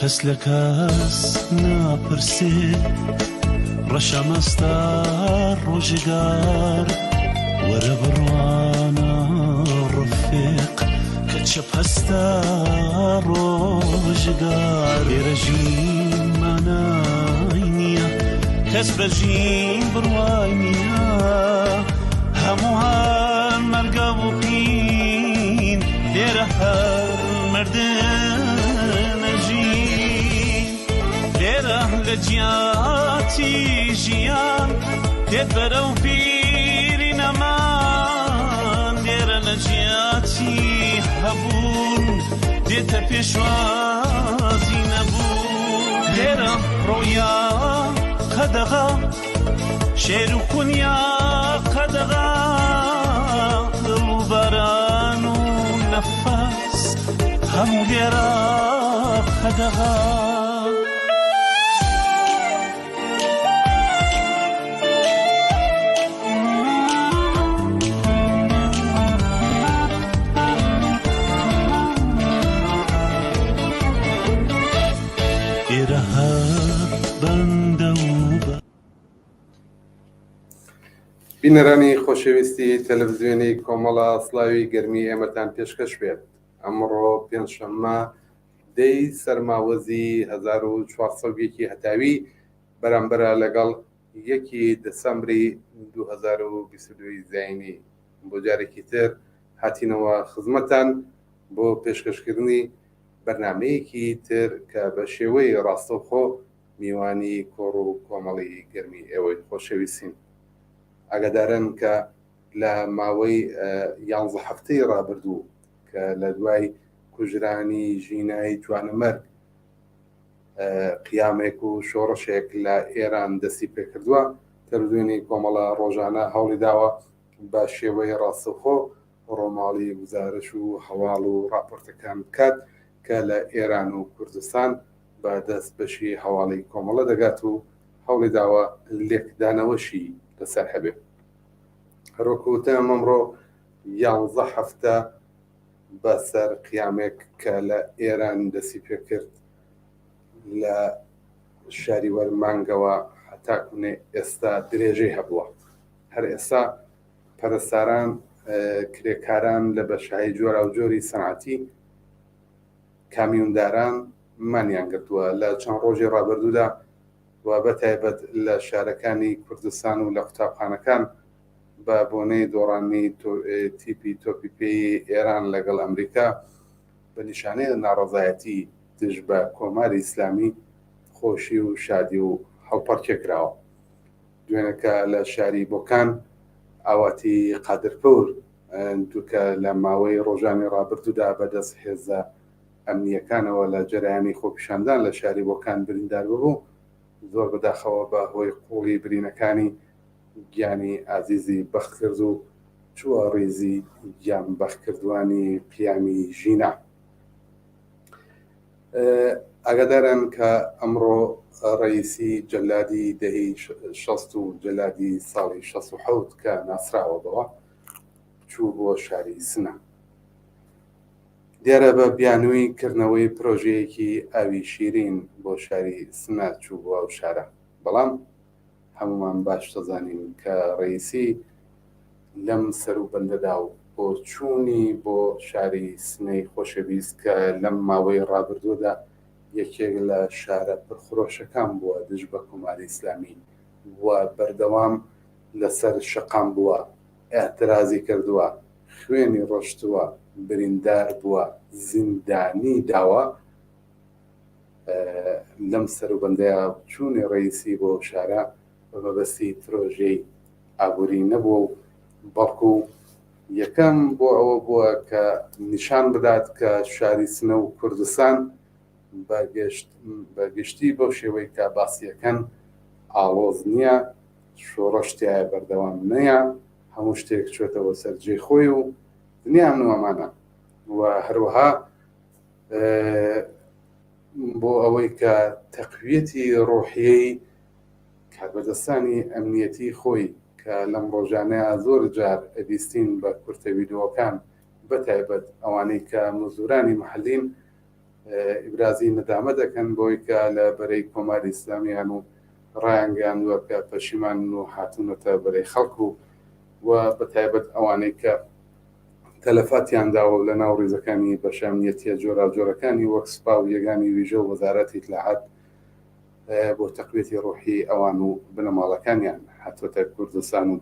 کەس لە کەس ناپرسێ ڕەشە مەستە ڕۆژگار وەرە بڕوانە ڕفێق کە چ پەستە ڕۆژگار لێرە ژین مانای نییە کەس بە ژین بڕوای نییە هەمووان مەرگە و قین لێرە هەر مردن ئەژین لێرە لە جیاتی ژیان دێت بەرەو پیری نەمان لێرە لە جیاتی هەبوون دێتە پێشوازی نەبوون لێرە ڕۆیا قەدەغە شێر و کونیا قەدەغە دڵ و باران و نەفەس هەموو لێرە قەدەغە. ئێرە هەر بەندە و بە. بینەرانی خۆشەویستی تەلەڤزیۆنی کۆمەڵە سڵاوی گەرمی ئێمەتان پێشکەش بێت ئەمڕۆ پێنجشەممە دەی سەرماوەزی 1401 هەتاوی بەرامبەرە لەگەڵ یەکی دەسەمبری 2022 زینی بۆ جارێکی تر هاتینەوە خزمەتان بۆ پێشکەشکردنی بەرنمەیەکی تر کە بە شێوەی ڕاستەوخۆ میوانی کۆڕ و کۆمەڵی گەرمی ئێوەی خۆشەویستین. ئاگادارن کە لە ماوەی یانزە هەفتەی ڕابردوو کە لە دوای کوژرانی ژینای جوانەمەرگ قیامێک و شۆڕشێک لە ئێران دەستی پێکردووە، تەلەڤزیۆنی کۆمەڵە ڕۆژانە هەوڵی داوە بە شێوەی ڕاستەوخۆ ڕۆماڵی گوزارش و هەواڵ و ڕاپۆرتەکان بکات کە لە ئێران و کوردستان بە دەست بەشی هەواڵی کۆمەڵە دەگات و هەوڵی داوە لێکدانەوەشی لەسەر هەبێ. هەروەکو وتم ئەمڕۆ یانزە هەفتە بەسەر قیامێک کە لە ئێران دەستی پێکرد لە شاری وەرمانگەوە هەتاکوونێ ئێستا درێژەی هەبووە. هەر ئێستا پەرستاران، کرێکاران لە بەشایی جۆراوجۆری سەنعەتی، کامیونداران مانیان گرتووە. لە چەند ڕۆژی ڕابردوودا و بە تایبەت لە شارەکانی کوردستان و لە قوتابخانەکان بە بۆنەی دۆڕانی تیپی تۆپی پێی ئێران لەگەڵ ئەمریکا بە نیشانەی ناڕەزایەتی دژ بە کۆماری ئیسلامی خۆشی و شادی و هەڵپەڕکێ کراوە. دوێنەکە لە شاری بۆکان ئاواتی قادرپور دوکە لە ماوەی ڕۆژانی ڕابردوودا بەدەست هێزە ئەمنییەکانەوە لە جەرەیانی خۆپیشاندان لە شاری بۆکان بریندار ببوو، زۆر بەداخەوە بە هۆی قووڵی برینەکانی گیانی ئازیزی بەخت کرد و چووە ڕیزی گیان بەختکردووانی قیامی ژینا. ئاگادارن کە ئەمڕۆ ڕەئیسی جەلادی دەهەی 60 و جەلادی ساڵی 67 کە ناسراوە بەوە چوو بۆ شاری سنە. دیارە بە بیانووی کردنەوەی پرۆژەیەکی ئاوی شیرین بۆ شاری سنە چوو بۆ ئەو شارە. بەڵام هەموومان باش دەزانین کە ڕەئیسی لەم سەروبەندەدا و بۆ چوونی بۆ شاری سنەی خۆشەویست کە لەم ماوەی ڕابردووەدا یەکێک لە شارە پرخرۆشەکان بووە دژ بە کۆماری ئیسلامی و بەردەوام لەسەر شەقام بووە، ئیعترازی کردووە، خوێنی ڕۆشتووە، بریندار بووە، زیندانی داوە، لەم سەروبەندەیا چوونی ڕەئیسی بۆ ئەو شارە بە مەبەستی پرۆژەی ئابووری نەبووە و بەڵکو یەکەم بۆ ئەوە بووە کە نیشان بدات کە شاری سنە و کوردستان بە گشتی بەو شێوەی کە باسیەکەن ئاڵۆز نییە، شۆڕش تیایە بەردەوام نییە، هەموو شتێک چۆتەوە سەر جێی خۆی و دنیا ئەمن و ئەمانە و هەروەها بۆ ئەوەی کە تەقویەتی ڕۆحیەی کاربەدەستانی ئەمنیەتی خۆی کە لەم ڕۆژانەیا زۆر جار ئەبیستین بە کورتە ویدئۆکان بە تایبەت ئەوانەی کە مزدورانی مەحەلین. ئیبرازی نەدامە دەکەن بۆی کە لە بەرەی کۆماری ئیسلامیان و ڕایانگەیاندووە کە پەشیمانن و هاتوونەتە بەرەی خەڵک و و بە تایبەت ئەوانەی کە تەلەفاتیان داوە و لە ناو ڕیزەکانی بەشە ئەمنیەتیە جۆراوجۆرەکانی وەک سوپا و یەگانی ویژە و وەزارەتی ئیتلاعات بۆ تەقویەتی ڕۆحی ئەوان و بنەماڵەکانیان هاتووەتە کوردستان و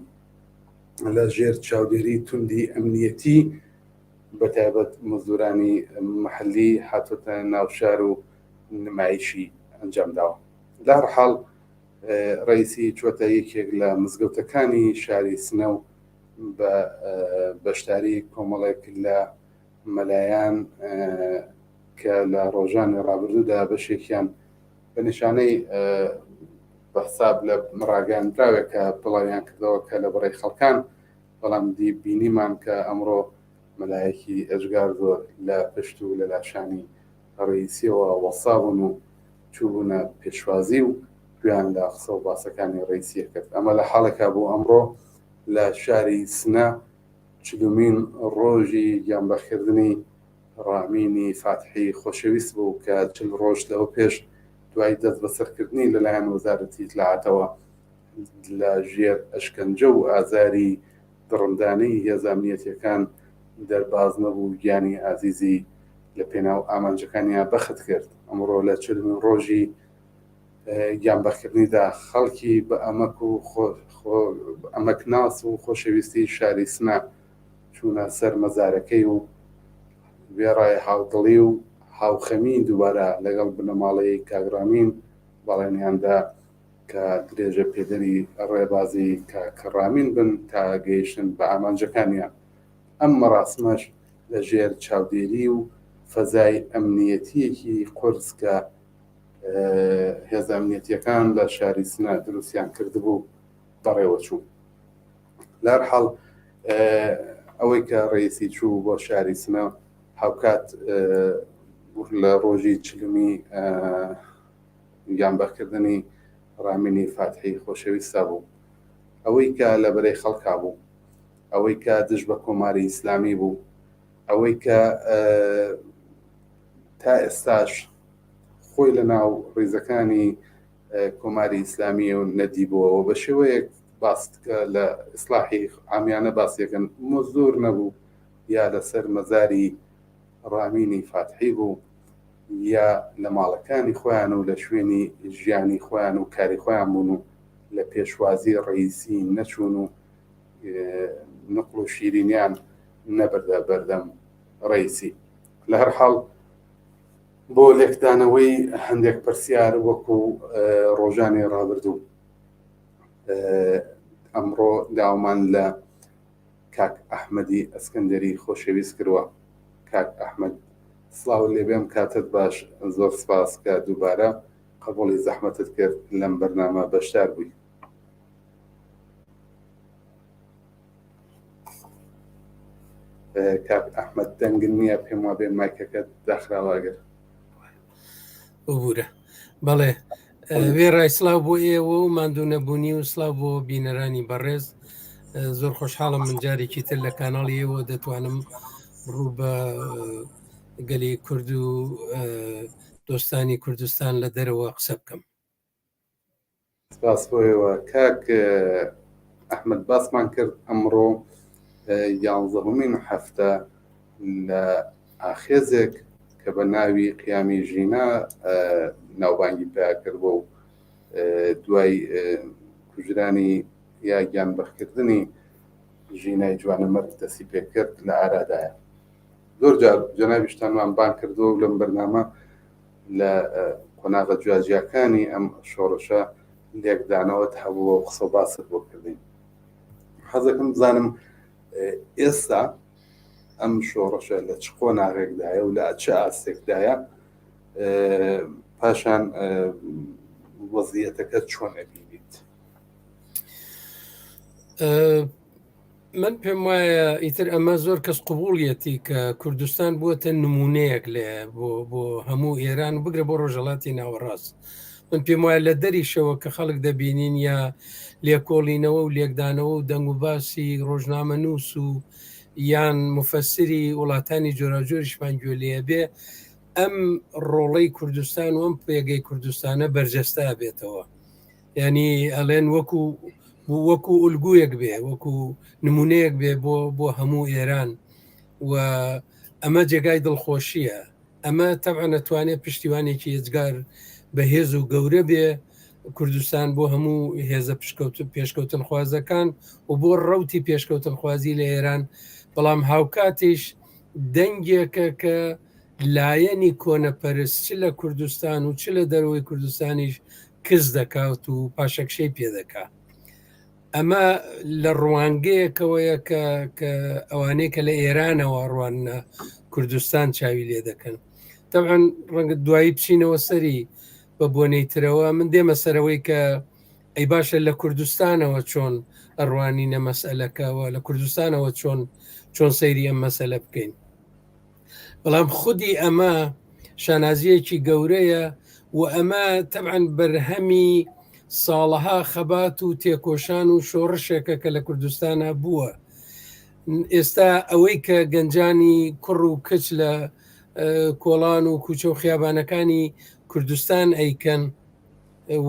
لە ژێر چاودێری توندی ئەمنیەتی بە تایبەت مزدورانی محلی هاتووەتە ناو شار و نمایشی ئەنجام داوە. لە هەر حاڵ ڕەئیسی چووەتە یەکێک لە مزگەوتەکانی شاری سنە و بە بەشداری کۆمەڵێک لە مەلایان کە لە ڕۆژانی ڕابردوودا بەشێکیان بە نیشانەی بە حساب لە ڕاگەیاندراوێک کە بڵاویان کردەوە کە لە بڕی خەڵکان بەڵام دی بینیمان کە ئەمڕۆ مەلایەکی ئەجگار زۆر لە پشت و لە لاشانی ڕەئیسیەوە وەستابوون و چووبوونە پێشوازی و گوێیان لە قسە و باسەکانی ڕەئیسی ئەکرد. ئەمە لە حاڵێکا بوو ئەمڕۆ لە شاری سنە چلومین ڕۆژی گیانبەختکردنی ڕامینی فاتحی خۆشەویست بوو کە 40 ڕۆژ لەوە پێش دوای دەستبەسەرکردنی لەلایەن وەزارەتی ئیتلاعاتەوە لە ژێر ئەشکەنجە و ئازاری دڕندانەی هێزە ئەمنیەتیەکان دەرباز نەبوو گیانی ئازیزی لە پێناو ئامانجەکانیا بەخت کرد. ئەمڕۆ لە چلمین ڕۆژی گیانبەختکردنیدا خەڵکی بە ئەمەک و ئەمەکناس و خۆشەویستی شاری سنە چوونە سەر مەزارەکەی و وێڕای هاودڵی و هاوخەمی دووبارە لەگەڵ بنەماڵەی کاک ڕامین بەڵێنیان دا کە درێژە پێدەری ڕێبازی کاک ڕامین بن تا گەیشتن بە ئامانجەکانیان. ئەم مەراسمەش لە ژێر چاودێری و فەزای ئەمنیەتییەکی قورس کە هێزە ئەمنیەتییەکان لە شاری سنە دروستیان کردبوو بەڕێوەچوو. لە هەر حاڵ ئەوەی کە ڕەئیسی چوو بۆ شاری سنە هاوکات لە ڕۆژی چلمی گیانبەختکردنی ڕامینی فاتحی خۆشەویستا بوو. ئەوەی کە لە بەرەی خەڵکا بوو، ئەوەی کە دژ بە کۆماری ئیسلامی بوو، ئەوەی کە تا ئێستاش خۆی لە ناو ڕیزەکانی کۆماری ئیسلامی و نەدیبووەوە بە شێوەیەک باس لە ئیسلاحی عامیانە باسیەکەن مزدور نەبوو یا لەسەر مەزاری ڕامینی فاتحی بوو یا لە ماڵەکانی خۆیان و لە شوێنی ژیانی خۆیان و کاری خۆیان بوون و لە پێشوازی ڕەئیسی نەچوون و نقڵ و شیرینیان نەبردە بەردەم ڕەئیسی. لە هەر حاڵ بۆ لێکدانەوەی هەندێک پرسیار وەکو ڕۆژانی ڕابردوو ئەمڕۆ داوامان لە کاک ئەحمەدی ئەسکەندەری خۆشەویست کروە کاک ئەحمەد سڵاوت لێبێم کاتت باش زۆر سپاس کە دووبارە قبوڵی زەحمەتت کرد لەم بەرنامە بەشدار بووی. کاک ئەحمەد دەنگت نییە پێم وابێ مایکەکەت داخراوە ئەگەر ببوورە بەڵێ وێڕای سلااو بۆ ئێوە و ماندوو نەبوونی و سلااو بۆ بینەرانی بەڕێز زۆر خۆشحاڵم من جارێکی تر لە کاناڵی ئێوە دەتوانم ڕوو بە گەلی کورد و دۆستانی کوردستان لە دەرەوە قسە بکەم. سپاس بۆ ئێوە کاک ئەحمد باسمان کرد ئەمڕۆ یانزەهمین هەفتە لە ئاخێزێک کە بە ناوی قیامی ژینا ناوبانگی پیا کردووە و دوای کوژرانی یا گیانبەختکردنی ژینای جوانەمەرگ دەستی پێکرد لە ئارادایە. زۆر جار جەنابیشتانمان بانگ کردووە و لەم بەرنامە لە قۆناغە جیاجیاکانی ئەم شۆڕشە لێکدانەوەت هەبووە و قسە و باست بۆ کردین. حەزەکەم بزانم ئێستا ئەم شۆڕشە لە چ قۆناغێکدایە و لە چ ئاستێکدایە پاشان وەزیەتەکە چۆن ئەبینیت؟ من پێم وایە ئیتر ئەمە زۆر کەس قوبوڵیەتی کە کوردستان بووەتە نمونەیەک لێ بۆ بۆ هەموو ئێران و بگرە بۆ ڕۆژهەڵاتی ناوەڕاست من پێم وایە لە دەریشەوە کە خەڵک دەبینین یا لێکۆڵینەوە و لێکدانەوە و دەنگ و باسی ڕۆژنامە نووس و یان مفەسری وڵاتانی جۆراوجۆریشمان گوێ لێ بێ. ئەم ڕۆڵەی کوردستان و ئەم پێگەی کوردستانە بەرجەستە بێتەوە ینی ئەڵێن وەکو وەکو ئولگویەک بێ وەکو نمونەیەک بێ بۆ بۆ هەموو ئێران و ئەمە جێگای دڵخۆشیە ئەمە تەبعەن ئەتوانێت پشتیوانێکی ئێجگار بەهێز و گەورە بێ کوردستان بۆ هەموو هێزە پێشکەوتن خوازەکان و بۆ ڕوتی پێشکەوتن خوازی لە ئێران بەڵام هاوکاتیش دەنگێکە کە لایەنی کۆنەپەرست چ لە کوردستان و چ لە دەرەوەی کوردستانیش کز دەکات و پاشەکشەی پێدەکات. ئەمە لە ڕوانگەیەکەوەیە کە کە ئەوانەی کە لە ئێرانەوە ڕوانە کوردستان چاوی لێ دەکەن طبعا ڕەنگە دوایی بچینەوە سەری بە بۆنەی ترەوە من دێمە سەرەوەی کە ئەی باشە لە کوردستانەوە چۆن ئەڕوانینە مەسئلەکەەوە لە کوردستانەوە چۆن چۆن سەیری ئەم مەسەلە بکەین بەڵام خودی ئەمە شانازیەکی گەورەیە و ئەمە تەبعەن بەرهەمی ساڵەها خەبات و تێکۆشان و شۆڕشێکە کە لە کوردستانە بووە ئێستا ئەوەی کە گەنجانی کوڕ و کچ لە کۆڵان و کوچە و خیابانەکانی کوردستان ئەیکەن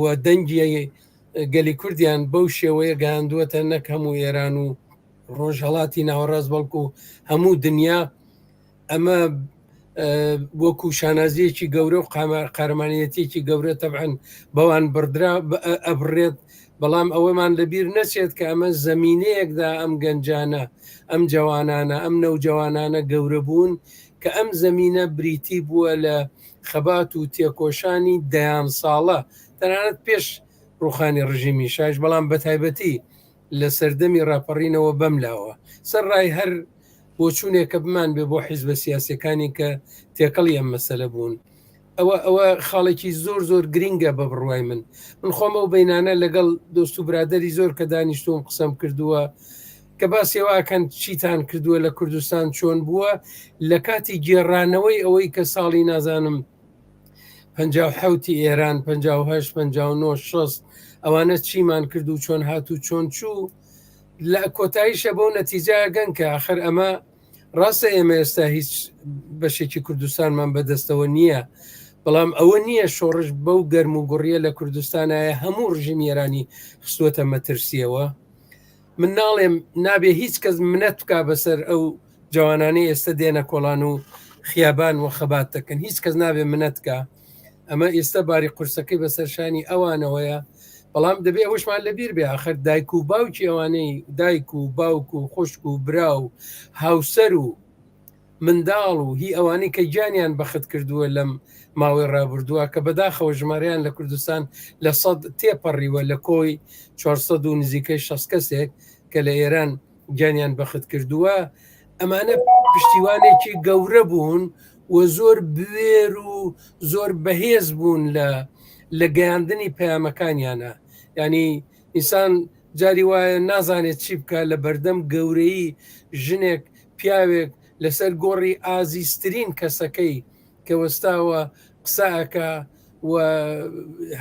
و دەنگی گەلی کوردیان بەو شێوەیە گەیاندووەتە نەک هەموو ئێران و ڕۆژهەڵاتی ناوەڕاست بەڵکو هەموو دنیا ئەمە وەکو شانازیەکی گەورە و قارەمانەتێکی گەورە تەبعەن بەوان بڕدرا ئەبڕێت بەڵام ئەوەمان لەبیر نەچێت کە ئەمە زمینەیەکدا ئەم گەنجانە ئەم جوانانە ئەم نەوجەوانانە گەورە بوون کە ئەم زمینە بریتی بووە لە خەبات و تێکۆشانی دەیان ساڵە تەنانەت پێش ڕوخانی ڕژیمی شاش بەڵام بە تایبەتی لە سەردەمی ڕاپەڕینەوە بەم لاوە سەرڕای هەر بۆچوونێک کە بمان بێ بۆ حیزبە سیاسەکانی کە تێکەڵی ئەم مەسەلە بوون ئەوە ئەوە خاڵێکی زۆر زۆر گرنگە بە بڕوای من من خۆم ئەو بینانە لەگەڵ دۆست و برادری زۆر کە دانیشتوم قسەم کردووە کە باسیەوەکەن چیتان کردووە لە کوردستان چۆن بووە لە کاتی گێڕانەوەی ئەوەی کە ساڵی نازانم 57 ئێران 58 59 60 ئەوانە چیمان کرد و چۆن هات و چۆن چوو لە کۆتاییشە بەو نەتیجە ئەگەن کە ئاخر ئەمە ڕاستە ئێمە ئێستا هیچ بەشێکی کوردستانمان بەدەستەوە نییە بەڵام ئەوە نییە شۆڕش بەو گەرم و گوڕیە لە کوردستانایە هەموو ڕژیمی ئێرانی خستووەتە مەترسیەوە من ناڵێم نابێ هیچ کەس منەت بک بەسەر ئەو جوانانەی ئێستا دێنە کۆڵان و خیابان و خەبات دەکەن هیچ کەس نابێ منەتکە ئەمە ئێستا باری قورسەکەی بەسەر شانی ئەوانەوەیە بەڵام دەبێ ئەوشمان لەبیر بێ ئاخر دایک و باوکی ئەوانەی دایک و باوک و خوشک و برا و هاوسەر و منداڵ و هی ئەوانەی کە گیانیان بەخت کردووە لەم ماوەی ڕابردووە کە بەداخەوە ژمارەیان لە کوردستان لە سەد تێپەڕیوە لە کۆی 400 و نزیکەی 6 کەسێک کە لە ئێران گیانیان بەخت کردووە ئەمانە پشتیوانێکی گەورە بوون و زۆر بوێر و زۆر بەهێز بوون لە لە گەیاندنی پەیامەکانیانە ینی ئینسان جاری وایە نازانێت چی بکە لە بەردەم گەورەی ژنێک پیاوێک لەسەر گۆڕی ئازیزترین کەسەکەی کە وەستاوە قسە ئەکا و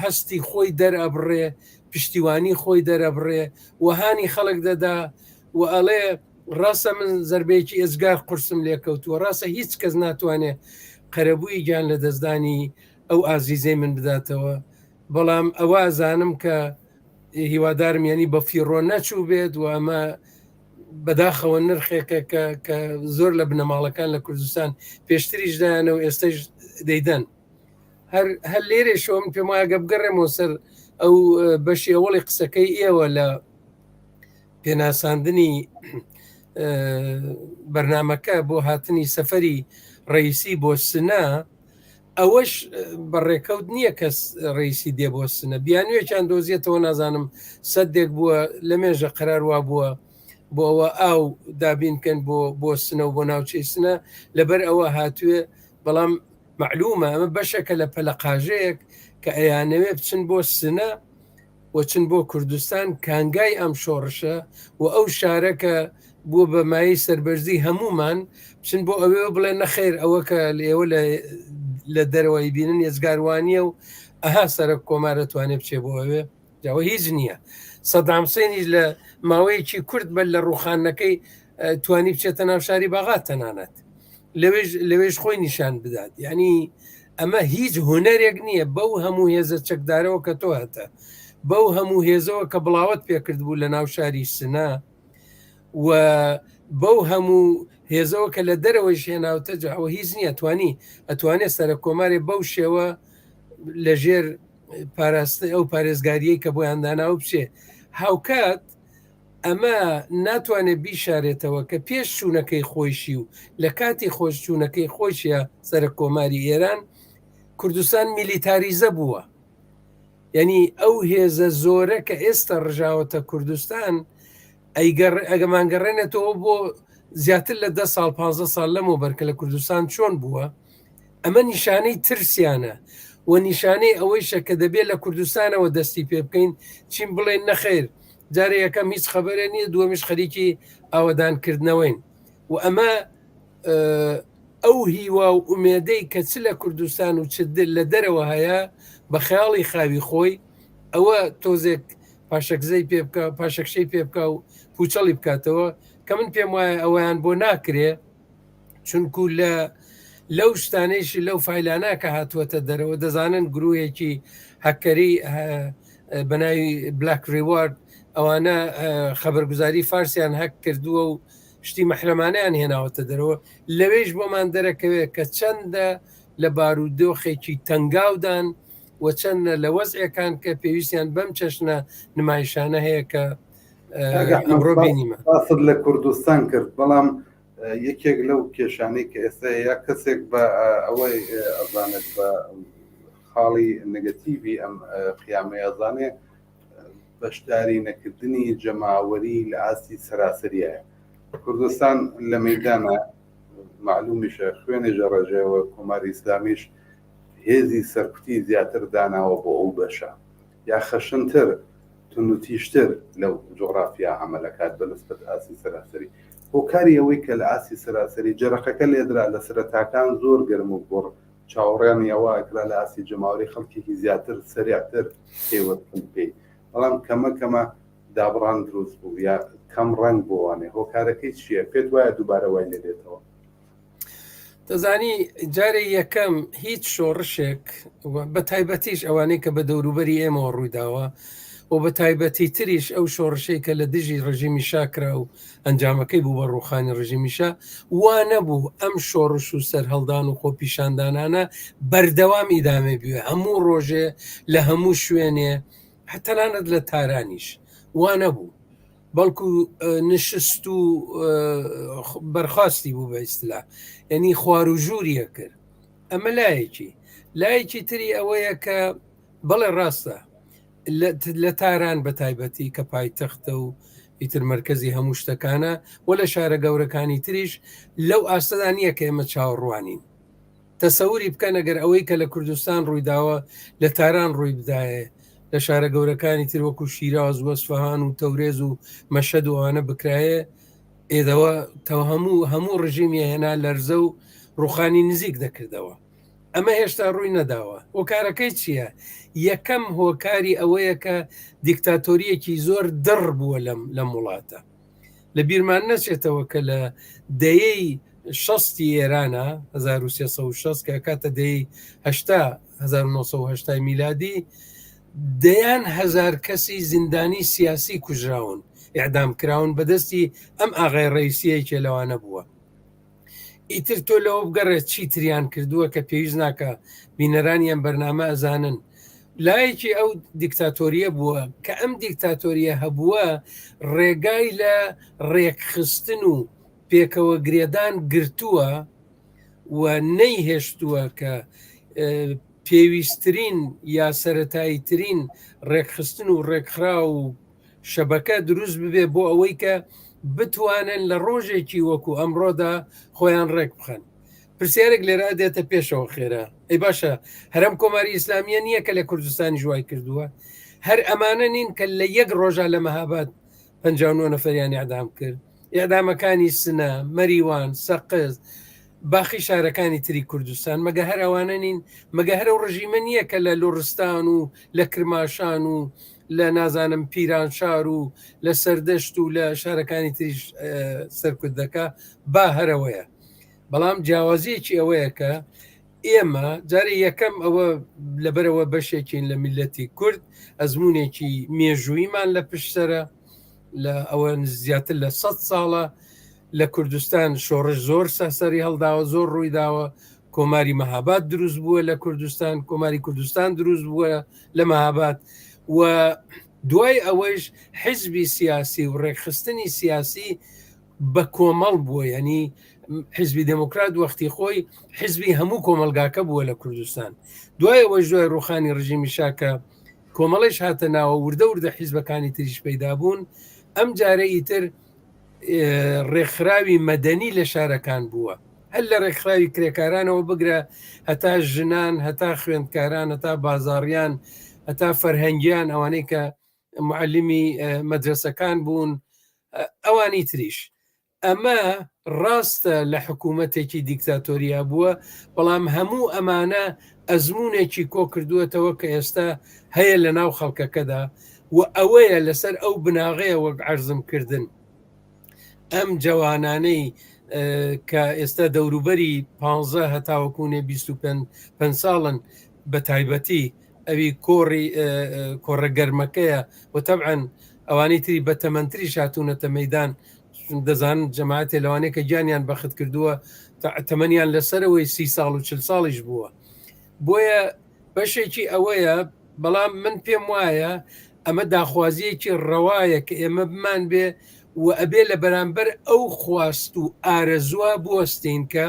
هەستی خۆی دەرئەبڕێ پشتیوانی خۆی دەرەبڕێ و هانی خەڵک دەدا و ئەڵێ ڕاستە من زربەیەکی ئێزگار قورسم لێکەوتووە ڕاستە هیچ کەس ناتوانێت قەرەبووی گیان لە دەستدانی ئەو ئازیزەی من بداتەوە بەڵام ئەوە ئەزانم کە هیوادارم ینی بە فیڕۆ نەچوو بێت و ئەمە بەداخەوە نرخێکە کە کە زۆر لە بنەماڵەکان لە کوردستان پێشتریش دایانە و ئێستش دەیدەن هەر هەر لێرێشەوە من پێم وایە گە بگەڕێمەوە سەر ئەو بەشی ئەوەڵی قسەکەی ئێوە لە پێناساندنی بەرنمەکە بۆ هاتنی سەفەری ڕئیسی بۆ سنە ئەوەش بە ڕێکەوت نییە کەس ڕیسی دێ بۆ سنە بیانوێکیان دۆزیێتەوە نازانم سەدێک بووە لە مێژە قەرار وا بووە بۆ ئەوە ئاو دابین بکەن بۆ بۆ سنە و بۆ ناوچەی سنە لەبەر ئەوە هاتوێ بەڵام معلومە ئەمە بەشێکە لە پەلەقاژەیەک کە ئەیانەوێ بچن بۆ سنە و چن بۆ کوردستان کانگای ئەم شۆڕشە و ئەو شارە کە بووە بە مایەی سەربەرزی هەموومان بچن بۆ ئەوێ و بڵێن نەخێر ئەوە کە ئێوە لە دەرەوەی بینن ێزگاروانیە و ئەها سەرک کۆمارە توانێ بچێ بۆ ئەوێ جاوە هیچ نییە سەدام حسێنیش لە ماوەیەکی کورت بەر لە ڕوخانەکەی توانی بچێتە ناو شاری باغات تەنانەت. لەوێش لەوێش خۆی نیشان بدات یعنی ئەمە هیچ هوەرێک نییە بەو هەموو هێزە چەکدارەوە کە تۆ هەتە بەو هەموو هێزەوە کە بڵاوت پێکرد بوو لە ناو شاری سنە و بەو هەموو هێزەوە کە لە دەرەوەیش هێناوتە جا ئەوە هیچ نییە توانی ئەتوانێت سەرە کۆمارێ بەو شێوە لەژێر پاراستن ئەو پارێزگاریەی کە بۆیان داناوە بچێ هاوکات ئەمە ناتوانێت بیشارێتەوە کە پێش چوونەکەی خۆیشی و لە کاتی خۆش چوونەکەی خۆشیە سەرە کۆماری ئێران کوردستان میلیتاریزە بووە یعنی ئەو هێزە زۆرە کە ئێستا ڕژاوەتە کوردستان ئەگەمانگەڕێنێتەوە بۆ زیاتر لە ده ساڵ پ ساڵ لەمەوبەر کە لە کوردستان چۆن بووە ئەمە نیشانەی ترسیانە و نیشانەی ئەوەیشە کە دەبێت لە کوردستانەوە دەستی پێ بکەین چین بڵێن نەخیر جارێ یەکەم هیچ خەبەرێ نییە دووەمیش خەریکی ئاوەدانکردنەوەین و ئەمە ئەو هیوا و ئومێدەی کە چ لە کوردستان و چ لە دەرەوە هەیە بە خەیاڵی خاوی خۆی ئەوە تۆزێک پاشەکزەی پێ بکە پاشەکشەی پێ بکە و پوچەڵی بکاتەوە کە من پێم وایە ئەویان بۆ ناکرێ چونکو لە لەو شتانەیشی لەو فیلانە کە هاتووەتە دەرەوە دەزانن گروهێکی هەکەری بە ناوی بلاک ریوارد ئەوانە خەبەرگوزاری فارسیان هەک کردووە و شتی مەحرەمانەیان هێناوەتە دەرەوە لەوێش بۆمان دەرەکەوێت کە چەندە لە بارودۆخێکی تەنگاودان و چەندە لە وەزعەکان کە پێویستیان بەم چەشنە نمایشانە هەیە کە ئەمڕۆ بینیمە باست لە کوردستان کرد بەڵام یەکێک لەو کێشانەی کە ئێستا یا کەسێک بە ئەوەی ئەزانێت بە خاڵی نگەتیڤی ئەم قیامەیە ئەزانێ بەشداری نەکردنی جەماوەری لە ئاستی سەراسەریایە. کوردستان لە مەیدانە معلومیشە خوێنێ ژەڕێژەوە کۆماری ئیسلامیش هێزی سەرکوتی زیاتر داناوە بۆ ئەو بەشە یا خەشنتر توندوتیژتر لەو جوغرافیا عەمەلەکات بە نسبەت ئاستی سەراسەری. هۆکاری ئەوەی کە لە ئاستی سەراسەری جەرەقەکە لێدرا لە سەرەتاکان زۆر گەرم و گوڕ چاوەڕێانی ئەوە ئەکرا لە ئاستی جەماوەری خەڵکێکی زیاتر سەریعتر پەیوەست بن پێی بەڵام کەمە کەمە دابڕان دروست بوو یا کەم ڕەنگ بۆوانێ هۆکارەکەی چییە پێت وایە دووبارە وای لێ دێتەوە؟ دەزانی جارێ یەکەم هیچ شۆڕشێک بە تایبەتیش ئەوانەی کە بە دەوروبەری ئێمەوە ڕوویداوە و بە تایبەتی تریش ئەو شۆڕشەی کە لە دژی ڕژیمی شا کرا و ئەنجامەکەی بوو بە ڕوخانی ڕژیمی شا وا نەبوو ئەم شۆڕش و سەرهەڵدان و خۆپیشاندانانە بەردەوام ئیدامەی بوێ هەموو ڕۆژێ لە هەموو شوێنێ تەنانەت لە تارانیش وا نەبوو بەڵکو نشست و بەرخواستی بوو بە ئیستلا یعنی خوار و ژووریە کرد ئەمە لایەکی لایەکی تری ئەوەیە کە بەڵێ ڕاستە لە تاران بە تایبەتی کە پایتەختە و ئیتر مرکزی هەموو شتەکانە و لە شارە گەورەکانی تریش لەو ئاستەدا نییە کە ئێمە چاوەڕوانین تەسەوری بکەن ئەگەر ئەوەی کە لە کوردستان ڕوویداوە لە تاران ڕووی بدایە لە شارە گەورەکانی تر وەکو شیراز و ئەسفەهان و تەورێز و مەشهەد و ئەوانە بکرایە ئێدەوە تەو هەموو هەموو ڕژیمی هێنا لەرزە و ڕوخانی نزیک دەکردەوە ئەمە هێشتا ڕووی نەداوە هۆکارەکەی چییە؟ یەکەم هۆکاری ئەوەیە کە دیکتاتۆریەکی زۆر دڕ بووە لەم لەم وڵاتە لە بیرمان نەچێتەوە کە لە دەیەی شەستی ئێرانە 1360 کە کاتە دەی هەشتا 1970 میلادی دەیان هەزار کەسی زیندانی سیاسی کوژراون ئەعدام کراون بەدەستی ئەم ئاغای ڕئیسیەکێ لەوانە بووە ئیتر تۆ لەوە بگەڕێ چی تریان کردووە کە پێویست ناکە بینەرانی ئەم بەرنامە ئەزانن لایەکی ئەو دیکتاتۆریە بووە کە ئەم دیکتاتۆریە هەبووە ڕێگای لە ڕێکخستن و پێکەوە گرێدان گرتووە و نەیهێشتووە کە پێویستترین یا سەتایی ترین ڕێکخستن و ڕێکخرا و شەبەکە دروست ببێ بۆ ئەوەی کە بتوانن لە ڕۆژێکی وەکو ئەمڕۆدا خۆیان ڕێک بخەن پرسیارێک لێرە دێتە پێشەوە خێرا ئەی باشە هەرم کۆماری ئیسلامیە نییە کە لە کوردستانی ژوای کردووە هەر ئەمانە نین کە لە یەک ڕۆژە لە مەهاباد 59 نەفەریان ئەدام کرد ئێعدامەکانی سنە، مەریوان، سەقز، باقی شارەکانی تری کوردستان مەگە هەر ئەوانە نین؟ مەگە هەر ئەو ڕژیمە نییە کە لە لوڕستان و لە کرماشان و لە نازانم پیرانشار و لە سەردەشت و لە شارەکانی تریش سەرکوت دەکا؟ با هەرەوەیە. بەڵام جیاوازیەکی ئەوەیە کە ئێمە جارێ یەکەم ئەوە لەبەرەوە بەشێکین لە میلەتی کورد ئەزمونێکی مێژوویمان لە پشتسەرە لە ئەوە زیاتر لە سە ساڵە لە کوردستان شۆڕش زۆر سەسەری هەڵداوە زۆر ڕوویداوە کۆماری مەهاباد دروست بووە لە کوردستان کۆماری کوردستان دروست بووە لە مەهاباد و دوای ئەوەیش حزبی سیاسی و ڕێکخستنی سیاسی بە کۆمەڵ بووە ینی حزبی دموکرات وەختی خۆی حزبی هەموو کۆمەلگاکە بووە لە کوردستان دوای ئەوەش دوای ڕوخانی ڕژیمی شاکە کۆمەڵیش هاتە ناوە وردە وردە حیزبەکانی تریش پەیدا بوون ئەم جارە ئیتر ڕێکخراوی مەدەنی لە شارەکان بووە هەر لە ڕێکخراوی کرێکارانەوە بگرە هەتا ژنان هەتا خوێندکاران هەتا بازاڕیان هەتا فەرهەنگیان ئەوانەی کە معلمی مەدرسەکان بوون ئەوانی تریش ئەمە ڕاستە لە حکوومەتێکی دیکتاتۆریا بووە، بەڵام هەموو ئەمانە ئەزموونێکی کۆکردووەتەوە کە ئێستا هەیە لە ناو خەڵکەکەدا و ئەوەیە لەسەر ئەو بناغەیە وەک عەرزم کردن ئەم جەوانانەی کە ئێستا دەوروبەری 15 هەتاوەکوونێ 25 ساڵن بە تایبەتی ئەوی کۆڕی کۆڕە گەرمەکەیە و تەبعەن ئەوانەی تری بەتەمەنتریش هاتوونەتە مەدان دەزانن جەماعەتێ لەوانەیە کە گیانیان بەخت کردووە تەمەنیان لەسەرەوەی سی ساڵ و چل ساڵیش بووە بۆیە بەشێکی ئەوەیە بەڵام من پێم وایە ئەمە داخوازیەکی ڕەوایە کە ئێمە بمان بێ و ئەبێ لە بەرامبەر ئەو خواست و ئارەزووە بوەستین کە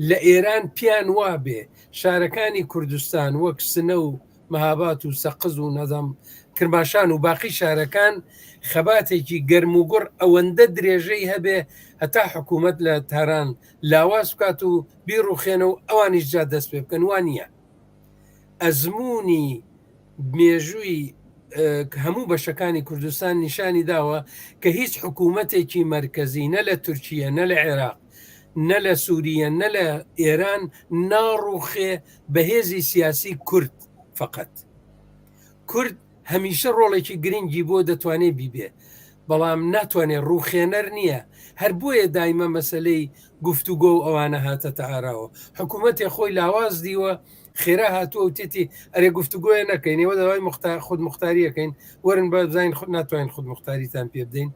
لە ئێران پیان وابێ شارەکانی کوردستان وەک سنە و مەهابات و سەقز و نازانم کرماشان و باقی شارەکان خەباتێکی گەرموگوڕ ئەوەندە درێژەی هەبێ هەتا حکوومەت لە تاران لاواز بکات و بیڕوخێنە و ئەوانیش جا دەست پێ بکەن وا نییە ئەزموونی مێژووی هەموو بەشەکانی کوردستان نیشانی داوە کە هیچ حکوومەتێکی مەرکەزی نە لە تورکیە نە لە عێراق نە لە سووریە نە لە ئێران ناڕوخێ بە هێزی سیاسی کورد فقط کورد هەمیشە ڕۆڵێکی گرنگی بۆ دەتوانێت بیبێ بەڵام ناتوانێت ڕووخێنەر نییە هەر بۆیە دایمە مەسلەی گفتوگۆ و ئەوانە هاتە تەئاراوە حکوومەتێ خۆی لاواز دیوە خێرا هاتووە و تێتی ئەرێ گفتوگۆیە نەکەین ئێوە داوای مختار خود مختاریەکەین وەرن بە بزانین خود ناتوانین خود مختاریتان پێ بدەین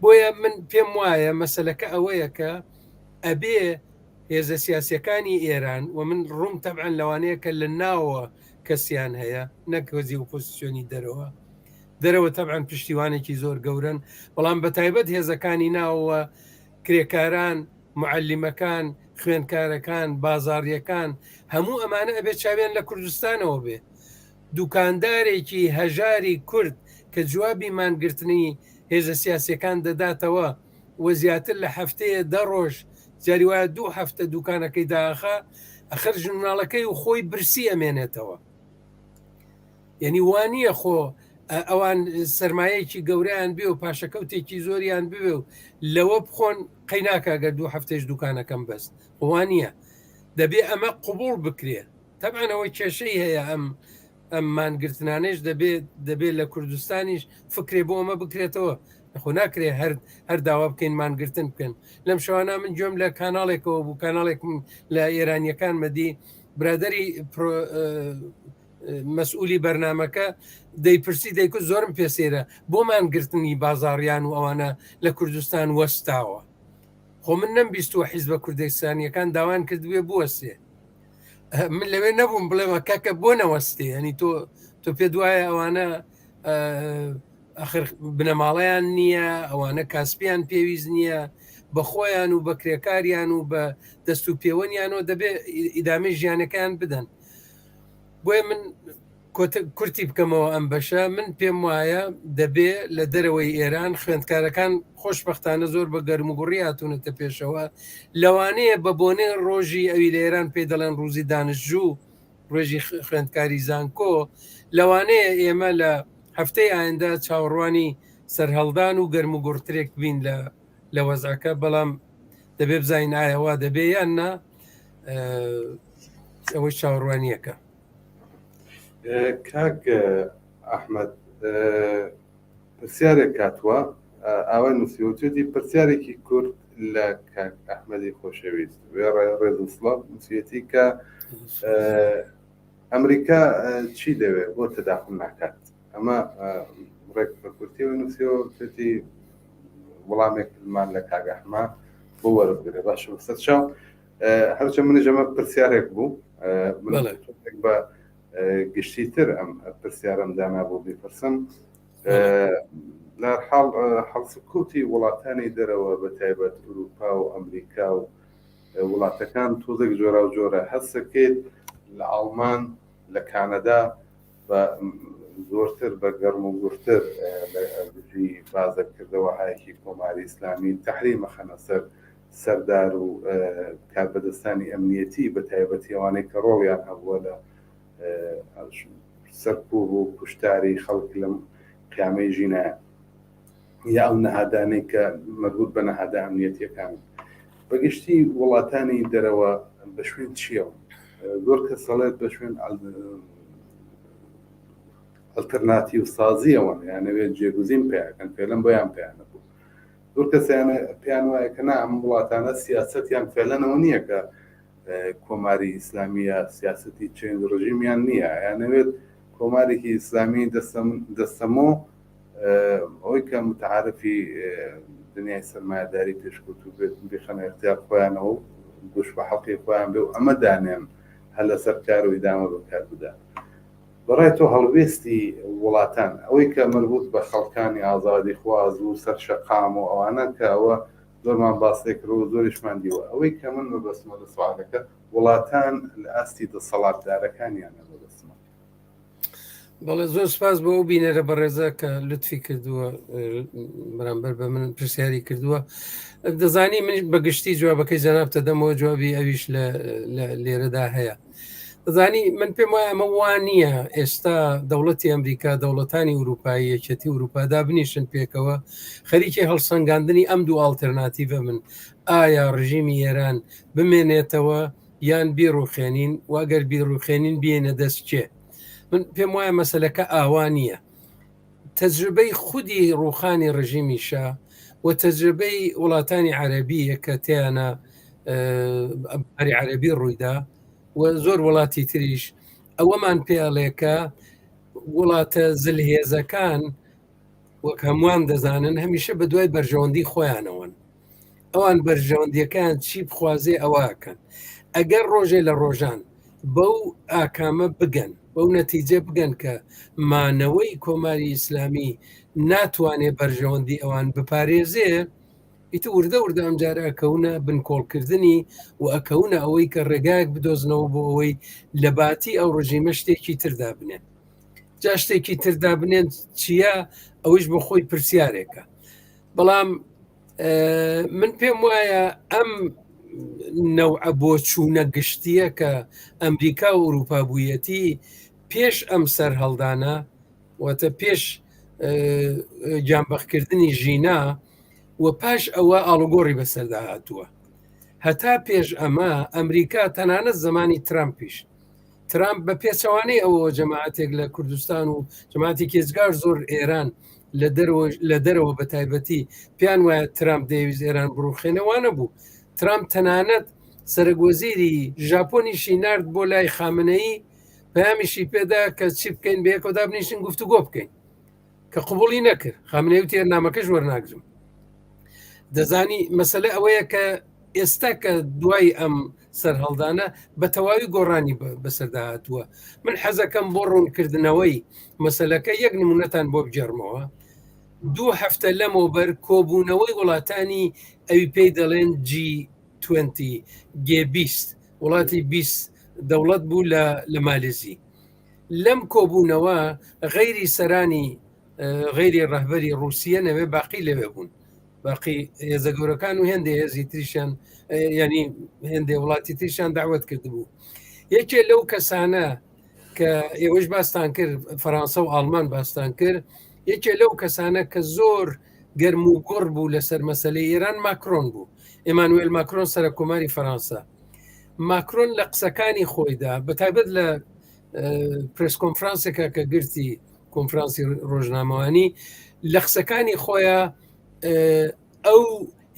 بۆیە من پێم وایە مەسلەکە ئەوەیە کە ئەبێ هێزە سیاسیەکانی ئێران و من ڕووم تەبعەن لەوانەیە کە لە ناوە کەسیان هەیە نەک هۆزی ئۆپۆزیسیۆنی دەرەوە دەرەوە تەبعەن پشتیوانێکی زۆر گەورن بەڵام بە تایبەت هێزەکانی ناوەوە کرێکاران معەلیمەکان خوێندکارەکان بازاڕیەکان هەموو ئەمانە ئەبێت چاویان لە کوردستانەوە بێ دوکاندارێکی هەژاری کورد کە جوابی مانگرتنی هێزە سیاسیەکان دەداتەوە و زیاتر لە هەفتەیە دە ڕۆژ جاری وایە دوو هەفتە دوکانەکەی داخا ئەخر ژن مناڵەکەی و خۆی برسی ئەمێنێتەوە یعنی وانە خۆ ئەوان سرمایەکی گەورەیان بێ و پاشەکەوتێکی زۆریان بوێ و لەوە بخۆن قەیناکە گەر دوو هەفتەش دوکانەکەم بەست وانە دەبێ ئەمە قوبول بکرێ تەبعەن ئەوە کێشەی هەیە ئەم ئەم مانگرتنانەش دەبێت دەبێت لە کوردستانیش فکرێ بۆ ئەمە بکرێتەوە خۆ ناکرێ هەر هەر داوا بکەین مانگرتن بکەن لەم شەوانە من گوێم لە کاناڵێکەوە بوو کاناڵێکم لە ئێرانیەکان مەدی برادری مەسئولی بەرنمەکە دەیپرسی دەیکوت زۆرم پێسێرە بۆ مانگرتنی بازاڕیان و ئەوانە لە کوردستان وەستاوە خۆ من نەمبیستووە حیزبە کوردستانیەکان داوایان کردبێ بوەستێ من لەوێ نەبووم بڵێمە کاکە بۆ نەوەستێ ینی تۆ تۆ پێ دوایە ئەوانە ئەخر بنەماڵەیان نییە ئەوانە کاسپیان پێویست نییە بە خۆیان و بە کرێکاریان و بە دەست و پێوەنیانەوە دەبێ ئیدامەی ژیانەکەیان بدەن بۆیە من کورتی بکەمەوە ئەم بەشە من پێم وایە دەبێ لە دەرەوەی ئێران خوێندکارەکان خۆشببختانە زۆر بە گەرموگوڕی هاتوونەتە پێشەوە لەوانەیە بە بۆنەی ڕۆژی ئەوی لە ئێران پێی دەڵێن ڕوزی دانشجوو ڕۆژی خوێندکاری زانکۆ لەوانەیە ئێمە لە هەفتەی ئایندە چاوەڕوانی سەرهەڵدان و گەرموگوڕترێک بین لە لە وەزعەکە بەڵام دەبێ بزانین ئایا وا دەبێ یان نا ئەوەی چاوەڕوانیەکە کاک ئەحمد پرسیارێک کاتوە ئاوای نووسیوتێتی پرسیارێکی کورد لە کاک ئەحمەدی خۆشەویست وێڕای ڕێز و سڵاو نووسیەتی کە ئەمریکا چی دەوێت بۆ تەداخل ناکات ئەمە ڕێک بە کورتیەوە نووسیەوە وتێتی وەڵامێکمان لە کاک ئەحمە بۆ وەربگرە باشە بەسەر چاو هەرچە منیش ئەمە پرسیارێک بوو من بە گشتیتر ئەم پرسیارم دانا بۆ بیپرسم لە حاڵ هەڵسوکەوتی وڵاتانی دەرەوە بە تایبەت ئەوروپا و ئەمریکا و وڵاتەکان تۆزێک جۆرا و جۆرە هەستەکەیت لە ئاڵمان لە کانەدا بە زۆرتر بە گەرم و گوڕتر لە دژی بازە کردەوە هایکی کۆماری ئیسلامی تحریمە خەنە سەر سەردار و کاربەدەستانی ئەمنیەتی بە تایبەتی ئەوانەی کە ڕۆڵیان هەبووە لە سەرکوب و کوشتاری خەڵک لەم قیامەی ژینایە یا ئەو نەهادانەی کە مەربوط بە نەهادە ئەمنیەتیەکان بەگشتی وڵاتانی دەرەوە بە شوێن چییەوە زۆر کەس دەڵێت بە شوێن ئەلتەرناتیو سازیەوەن یانەوێت جێگوزین پیاکەن فێلم بۆیان پیانە بوو زۆر کەسیانە پێیان وایە کە نا ئەم وڵاتانە سیاسەتیان فێلەنەوە نییە کە کۆماری ئیسلامیە سیاسەتی چێنج ڕژیمیان نییە یانەوێت کۆمارێکی ئیسلامی دەستەمۆ ئەوەی کە متعاعرفی دنیای سەرمایەداری پێشکەوتوو بێت بخەنە اختیار خۆیانەوە و گوش بە حەقی خۆیان بێ و ئەمە دانێن هەر لەسەر کار و ئیدامە بەکار بدات بەڕای تۆ هەڵوێستی وڵاتان ئەوەی کە مربوط بە خەڵکانی ئازادی خواز و سەر شەقام و ئەوانە کە ئەوە زۆرمان باس لێ کرد و زۆریشمان دیوە ئەوەی کە من مەبەستمە لە سوالەکە وڵاتان لە ئاستی دەسەڵاتدارەکانیانە مەبەستمە. بەڵێ زۆر سپاس بۆ ئەو بینەرە بەڕێزە کە لوتفی کردووە بەرامبەر بە من پرسیاری کردووە دەزانی من بەگشتی جوابەکەی جەنابتە دەمەوە جوابی ئەویش لە لێرەدا هەیە دەزانی من پێم وایە ئەمە وا نییە ئێستا دەوڵەتی ئەمریکا دەوڵەتانی ئوروپایی یەکێتی ئوروپا دابنیشن پێکەوە خەریکی هەڵسەنگاندنی ئەم دوو ئاڵتەرناتیڤە من ئایا ڕژیمی ئێران بمێنێتەوە یان بیڕوخێنین و ئەگەر بیڕوخێنین بێنە دەست کێ من پێم وایە مەسلەکە ئاوا نییە تەجربەی خودی ڕوخانی ڕژیمی شا و تەجربەی وڵاتانی عەربیە کە تیانە باری عەربی ڕوویدا و زۆر وڵاتی تریش ئەوەمان پێڵێ کە وڵاتە زلهێزەکان وەک هەمووان دەزانن هەمیشە بە دوای بەرژەوەندی خۆیانەوەن ئەوان بەرژەوەندیەکان چی بخوازێ ئەوەکەن ئەگەر ڕۆژێ لە ڕۆژان بەو ئاکامە بگەن بەو نەتیجە بگەن کە مانەوەی کۆماری ئیسلامی ناتوانێ بەرژەوەندی ئەوان بپارێزێ ئیتر وردە وردە ئەمجارە ئەکەونە بنکۆڵکردنی و ئەکەونە ئەوەی کە ڕێگایەک بدۆزنەوە بۆ ئەوەی لە باتی ئەو ڕژیمە شتێکی تردا بنێن جا شتێکی تردا بنێن چییە ئەوەیش بۆ خۆی پرسیارێکە بەڵام من پێم وایە ئەم نەوعە بۆچوونە گشتیە کە ئەمریکا و ئەوروپا بوویەتی پێش ئەم سەرهەڵدانە واتە پێش گیانبەخکردنی ژینا و پاش ئەوە ئاڵوگۆڕی بەسەردا هاتووە هەتا پێش ئەمە ئەمریکا تەنانەت زمانی ترامپیش ترامپ بە پێچەوانەی ئەوەوە جەماعەتێک لە کوردستان و جەماعەتێکی ئێجگار زۆر ئێران لە دەرەوە لە دەرەوە بە تایبەتی پێیان وایە ترامپ دەیەویست ئێران بڕوخێنە وانە بوو ترامپ تەنانەت سەرەک وەزیری ژاپۆنیشی نارد بۆ لای خامنەیی پەیامیشی پێدا کە چی بکەین بەیەکەوە دابنیشن گفتوگۆ بکەین کە قبوڵی نەکرد خامنەیی وتی نامەکەش وەرناگرم دەزانی مەسەلە ئەوەیە کە ئێستا کە دوای ئەم سەرهەڵدانە بە تەواوی گۆڕانی بەسەردا هاتووە من حەزەکەم بۆ ڕوونکردنەوەی مەسلەکە یەک نمونەتان بۆ بگێڕمەوە دوو هەفتە لەمەوبەر کۆبوونەوەی وڵاتانی ئەوی پێی دەڵێن جی 20 گێ 20 وڵاتی 20 دەوڵەت بوو لە لە مالزی لەم کۆبوونەوە غەیری سەرانی غەیری ڕەهبەری ڕووسیە نەوێ باقی لەوێ بوون باقی هێزە گەورەکان و هێندێ هێزی تریشیان ینی هێندێ وڵاتی تریشیان داوت کردبوو یەکێ لەو کەسانە کە ئێوەش باستان کرد فەرانسە و ئاڵمان باستان کرد یەکێ لەو کەسانە کە زۆر گەرم و گوڕ بوو لەسەر مەسلەی ئێران ماکرۆن بوو ئێمانوێل ماکرۆن سەرە کۆماری فەرانسە ماکرۆن لە قسەکانی خۆیدا بە تایبەت لە پرس کۆنفرانسێکە کە گرتی کۆنفرانسی ڕۆژنامەوانی لە قسەکانی خۆیان ئەو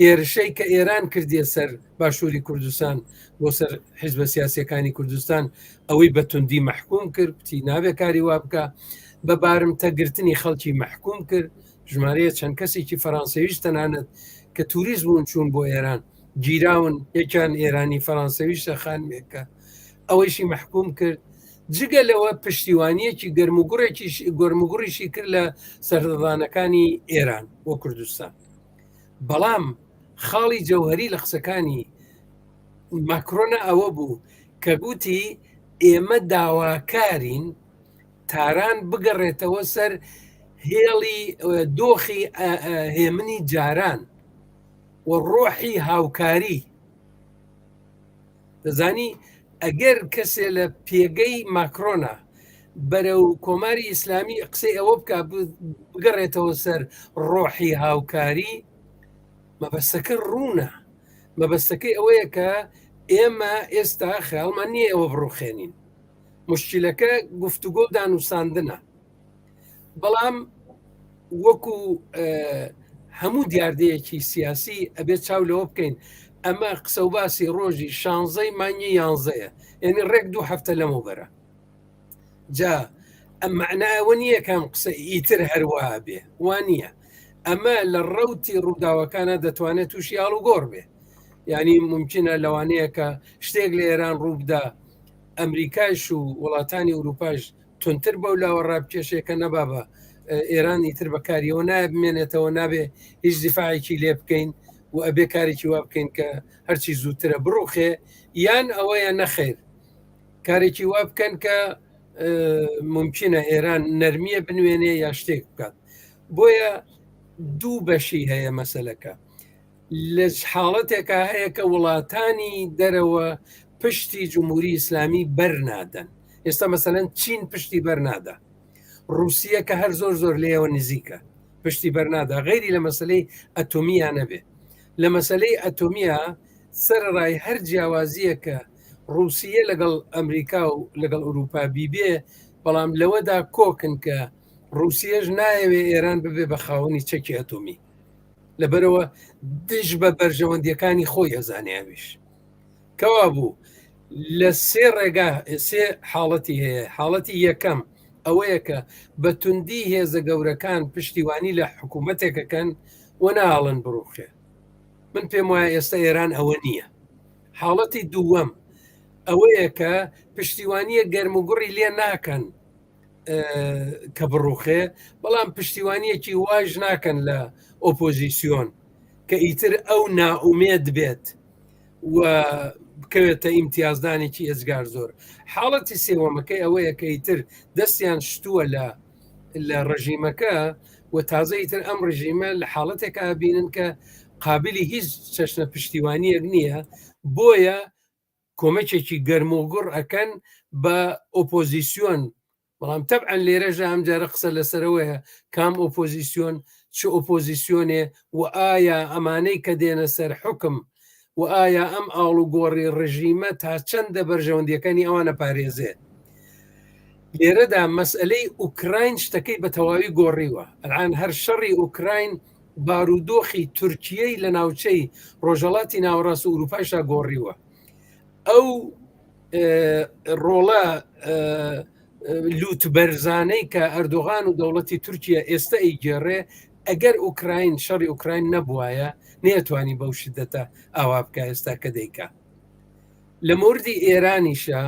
هێرشەی کە ئێران کردیە سەر باشووری کوردستان بۆ سەر حیزبە سیاسیەکانی کوردستان ئەوەی بە توندی مەحکوم کرد کوتی نابێ کاری وا بکە بە بارمتە گرتنی خەڵکی مەحکوم کرد ژمارەیە چەند کەسێکی فەرانسەویش تەنانەت کە توریست بوون چوون بۆ ئێران گیراون یەکیان ئێرانی فەرانسەویشە خانمێکە ئەوەیشی مەحکوم کرد جگە لەوە پشتیوانیەکی گەرموگوڕێکی گەرموگوڕیشی کرد لە سەرهەڵدانەکانی ئێران بۆ کوردستان بەڵام خاڵی جەوهری لە قسەکانی ماکرۆنە ئەوە بوو کە گوتی ئێمە داواکارین تاران بگەڕێتەوە سەر هێڵی دۆخی هێمنی جاران و ڕۆحی هاوکاری دەزانی ئەگەر کەسێ لە پێگەی ماکرۆنا بەرەو کۆماری ئیسلامی قسەی ئەوە بکە بگەڕێتەوە سەر ڕۆحی هاوکاری مەبەستەکە ڕوونە مەبەستەکەی ئەوەیە کە ئێمە ئێستا خەیاڵمان نییە ئەوە بڕوخێنین مشکلەکە گفتوگۆ دانوساندنە بەڵام وەکو هەموو دیاردەیەکی سیاسی ئەبێت چاو لەوە بکەین ئەمە قسە و باسی ڕۆژی شانزەی مانگی یانزەیە یعنی ڕێک دوو هەفتە لەمەوبەرە جا ئەم معناوە نییە کام قسە ئیتر هەروە بێ وانە ئەمە لە ڕوتی ڕووداوەکانە دەتوانێت تووشی ئاڵوگۆڕ بێ یعنی ممکنە لەوانەیە کە شتێک لە ئێران ڕووبدا ئەمریکایش و وڵاتانی ئەوروپاش توندتر بەو لاوە ڕابکێشێ کە نەبابە ئێران ئیتر بەکاریەوە نایە بمێنێتەوە نابێ هیچ دیفاعێکی لێ بکەین و ئەبێ کارێکی وا بکەین کە هەرچی زووترە بڕوخێ یان ئەوەیە نەخێر کارێکی وا بکەن کە ممکنە ئێران نەرمیە بنوێنێ یا شتێک بکات بۆیە دوو بەشی هەیە مەسلەکە لە حاڵەتێکا هەیە کە وڵاتانی دەرەوە پشتی جمهوری ئیسلامی بەرنادەن ئێستا مەسەلەن چین پشتی بەرنادا رووسیە کە هەر زۆر زۆر لێەوە نزیکە پشتی بەرنادا غەیری لە مەسلەی ئەتۆمیە نەبێ لە مەسلەی ئەتۆمیە سەرڕای هەر جیاوازیە کە رووسیە لەگەڵ ئەمریکا و لەگەڵ ئەوروپا بیبێ بەڵام لەوەدا کۆکن کە رووسیەش نایەوێ ئێران ببێ بە خاوەنی چەکی ئەتۆمی لەبەرەوە دژ بە بەرژەوەندیەکانی خۆی ئەزانێ ئەویش کەوا بوو لە سێ ڕێگا سێ حاڵەتی هەیە حاڵەتی یەکەم ئەوەیە کە بە توندی هێزە گەورەکان پشتیوانی لە حکوومەتێکەکەن و ناڵن بڕوخێ من پێم وایە ئێستا ئێران ئەوە نییە حاڵەتی دووەم ئەوەیە کە پشتیوانیە گەرم و گوڕی لێ ناکەن کە بڕوخێ بەڵام پشتیوانیەکی واش ناکەن لە ئۆپۆزیسیۆن کە ئیتر ئەو نائومێد بێت و بکەوێتە ئیمتیازدانێکی ئێجگار زۆر حاڵەتی سێوەمەکەی ئەوەیە کە ئیتر دەستیان شتووە لە لە ڕژیمەکە و تازە ئیتر ئەم ڕژیمە لە حاڵەتێک بینن کە قابلی هیچ چەشنە پشتیوانیەک نییە بۆیە کۆمەکێکی گەرموگوڕ ئەکەن بە ئۆپۆزیسیۆن بەڵام تەبعەن لێرەشدا ئەم جارە قسە لەسەرەوەیە کام ئۆپۆزیسیۆن چ ئۆپۆزیسیۆنێ و ئایا ئەمانەی کە دێنە سەر حکم و ئایا ئەم ئاڵوگۆڕی ڕژیمە تا چەندە بەرژەوەندیەکانی ئەوانە پارێزێ لێرەدا مەسئلەی ئوکراین شتەکەی بە تەواوی گۆڕیوە ئەلان هەر شەڕی ئوکراین بارودۆخی تورکیەی لە ناوچەی ڕۆژهەڵاتی ناوەڕاست و ئوروپاشدا گۆڕیوە ئەو ڕۆڵە لوت بەرزانەی کە ئەردۆغان و دەوڵەتی تورکیا ئێستا ئەیگێڕێ ئەگەر ئوکراین شەڕی ئوکراین نەبوایە نەیەتوانی بەو شدەتە ئاوا بکە ئێستا کە دەیکا لە موردی ئێرانیشە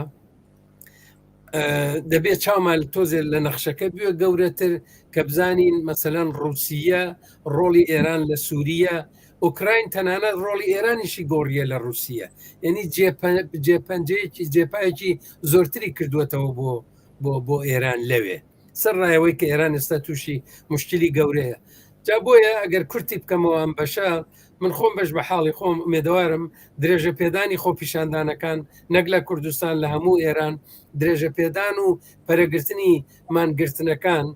دەبێت چاومان تۆزێ لە نەخشەکە بوێ گەورەتر کە بزانین مەسەەن رووسە ڕۆڵی ئێران لە سووریە ئۆکراین تەنانەت ڕۆڵی ئێرانیشی گۆڕیە لە رووسە یعنی جێپەنجەیەکی جێپایەکی زۆرتری کردووەتەوە بۆ بۆ بۆ ئێران لەوێ سەر ڕایەوەی کە ئێران ئێستا تووشی مشکلی گەورەیە جا بۆیە ئەگەر کورتی بکەمەوە ئەم بەشە من خۆم بەش بە حاڵی خۆم ئومێدەوارم درێژە پێدانی خۆپیشاندانەکان نەک لە کوردستان لە هەموو ئێران درێژە پێدان و پەرەگرتنی مانگرتنەکان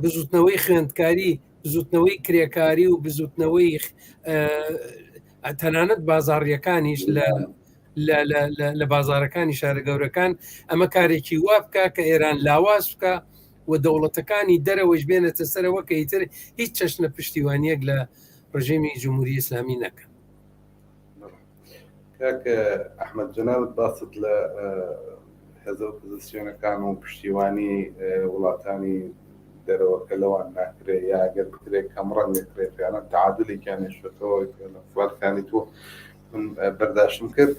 بزوتنەوەی خوێندکاری بزوتنەوەی کرێکاری و بزوتنەوەی تەنانەت بازاڕیەکانیش لە لە بازارەکانی شارە گەورەکان ئەمە کارێکی وا بکە کە ئێران لاواز بکە و دەوڵەتەکانی دەرەوەش بێنێتە سەرەوە کە ئیتر هیچ چەشنە پشتیوانیەک لە ڕژێمی جمهوری ئیسلامی نەکەن. کاک ئەحمەد جەنابت باست لە هێزە ئۆپۆزیسیۆنەکان و پشتیوانی وڵاتانی دەرەوە کە لەوان ناکرێ یا گەر بکرێت کەم ڕەنگ دەکرێت فعلا تعادلێکیان هێشتەوە لە وڵاتەکانی تۆ من بەرداشتم کرد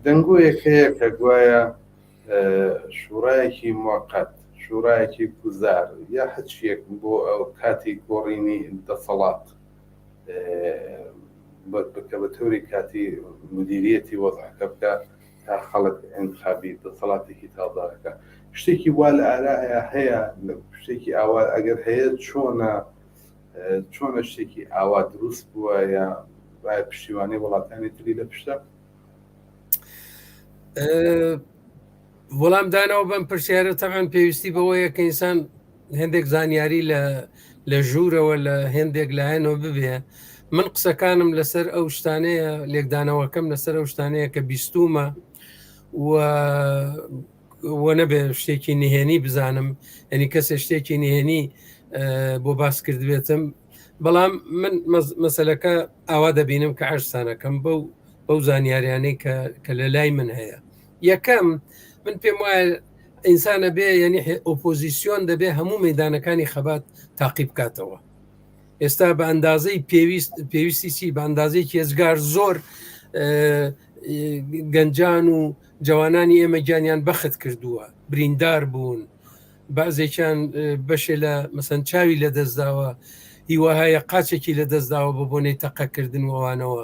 دەنگۆیەک هەیە کە گوایە شوڕایەکی موقت شوڕایەکی گوزار یا هەچیەک بۆ ئەو کاتی گۆڕینی دەسەڵات بکە بە تەوری کاتی مدیریەتی وەزعەکە بکە تا خەڵک ئینتخابی دەسەڵاتێکی تازەکە شتێکی وا لە ئارایا هەیە شتێکی ئاوا ئەگەر هەیە چۆنە چۆنە شتێکی ئاوا دروست بووە یا پشتیوانی وڵاتانی تری لە پشتە؟ وەڵام دانەوە بەم پرسیارە تەعاان پێویستی بەوەیە کە ئینسان هێندێک زانیاری لە لە ژوورەوە لە هێندێک لایەنەوە ببێ من قسەکانم لەسەر ئەو شتانەیە لێکدانەوەکەم لەسەر ئەو شتانەیە کە بیستومە و وە نەبێ شتێکی نهێنی بزانم ئەنی کەسێ شتێکی نهێنی بۆ باس کردبێتم بەڵام من مەسلەکە ئاوا دەبینم کە عرسانەکەم بەو بەو زانیاریانەی کە کە لە لای من هەیە یەکەم من پێم وایە ئینسانە بێ یعنی ئۆپۆزیسیۆن دەبێ هەموو مەدانەکانی خەبات تاقی بکاتەوە ئێستا بە ئەندازەی پێویست پێویستی چی بە ئەندازەیەکی ئێجگار زۆر گەنجان و جوانانی ئێمە گیانیان بەخت کردووە بریندار بوون بەعزێکیان بەشێ لە مەسەن چاوی لە دەستداوە هیوا هەیە قاچێکی لە دەستداوە بە بۆنەی تەقەکردن و ئەوانەوە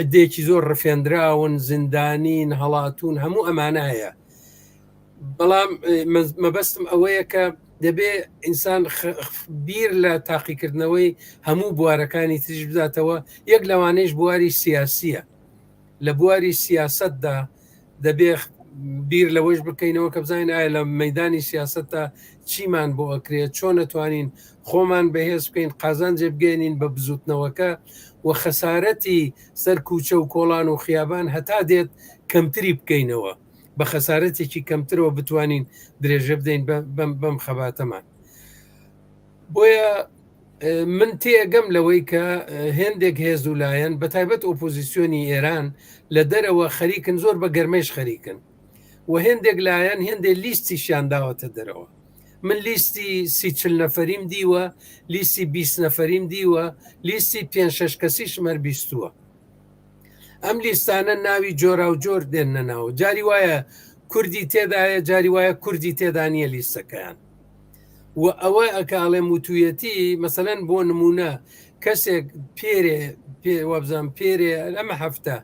عدەیەکی زۆر ڕفێندراون زیندانین هەڵاتون هەموو ئەمانە هەیە بەڵام مەبەستم ئەوەیە کە دەبێ ئینسان بیر لە تاقیکردنەوەی هەموو بوارەکانی تریش بداتەوە یەک لەوانەیش بواری سیاسیە لە بواری سیاسەتدا دەبێ بیر لەوەش بکەینەوە کە بزانین ئایا لە مەدانی سیاسەتدا چیمان بۆ ئەکرێت چۆن نەتوانین خۆمان بەهێز بکەین قازانجێ بگەێنین بە بزوتنەوەکە و خەسارەتی سەر کوچە و کۆڵان و خیابان هەتا دێت کەمتری بکەینەوە بە خەسارەتێکی کەمترەوە بتوانین درێژە بدەین بەم خەباتەمان بۆیە من تێگەم لەوەی کە هێندێک هێز و لایەن بە تایبەت ئۆپۆزیسیۆنی ئێران لە دەرەوە خەریکن زۆر بە گەرمەیش خەریکن و هێندێک لایەن هێندێک لیستیشیان داوەتە دەرەوە من لیستی سی چل نەفەریم دیوە لیستی 20 نەفەریم دیوە لیستی پێ شش کەسیشم هەر بیستووە ئەم لیستانە ناوی جۆرا و جۆر دێننە ناو جاری وایە کوردی تێدایە جاری وایە کوردی تێدا نییە لیستەکەیان و ئەوە ئەکە ئەڵێم وتویەتی مەسەلەن بۆ نمونە کەسێک پێرێ پێ وابزان پێرێ ئەمە هەفتە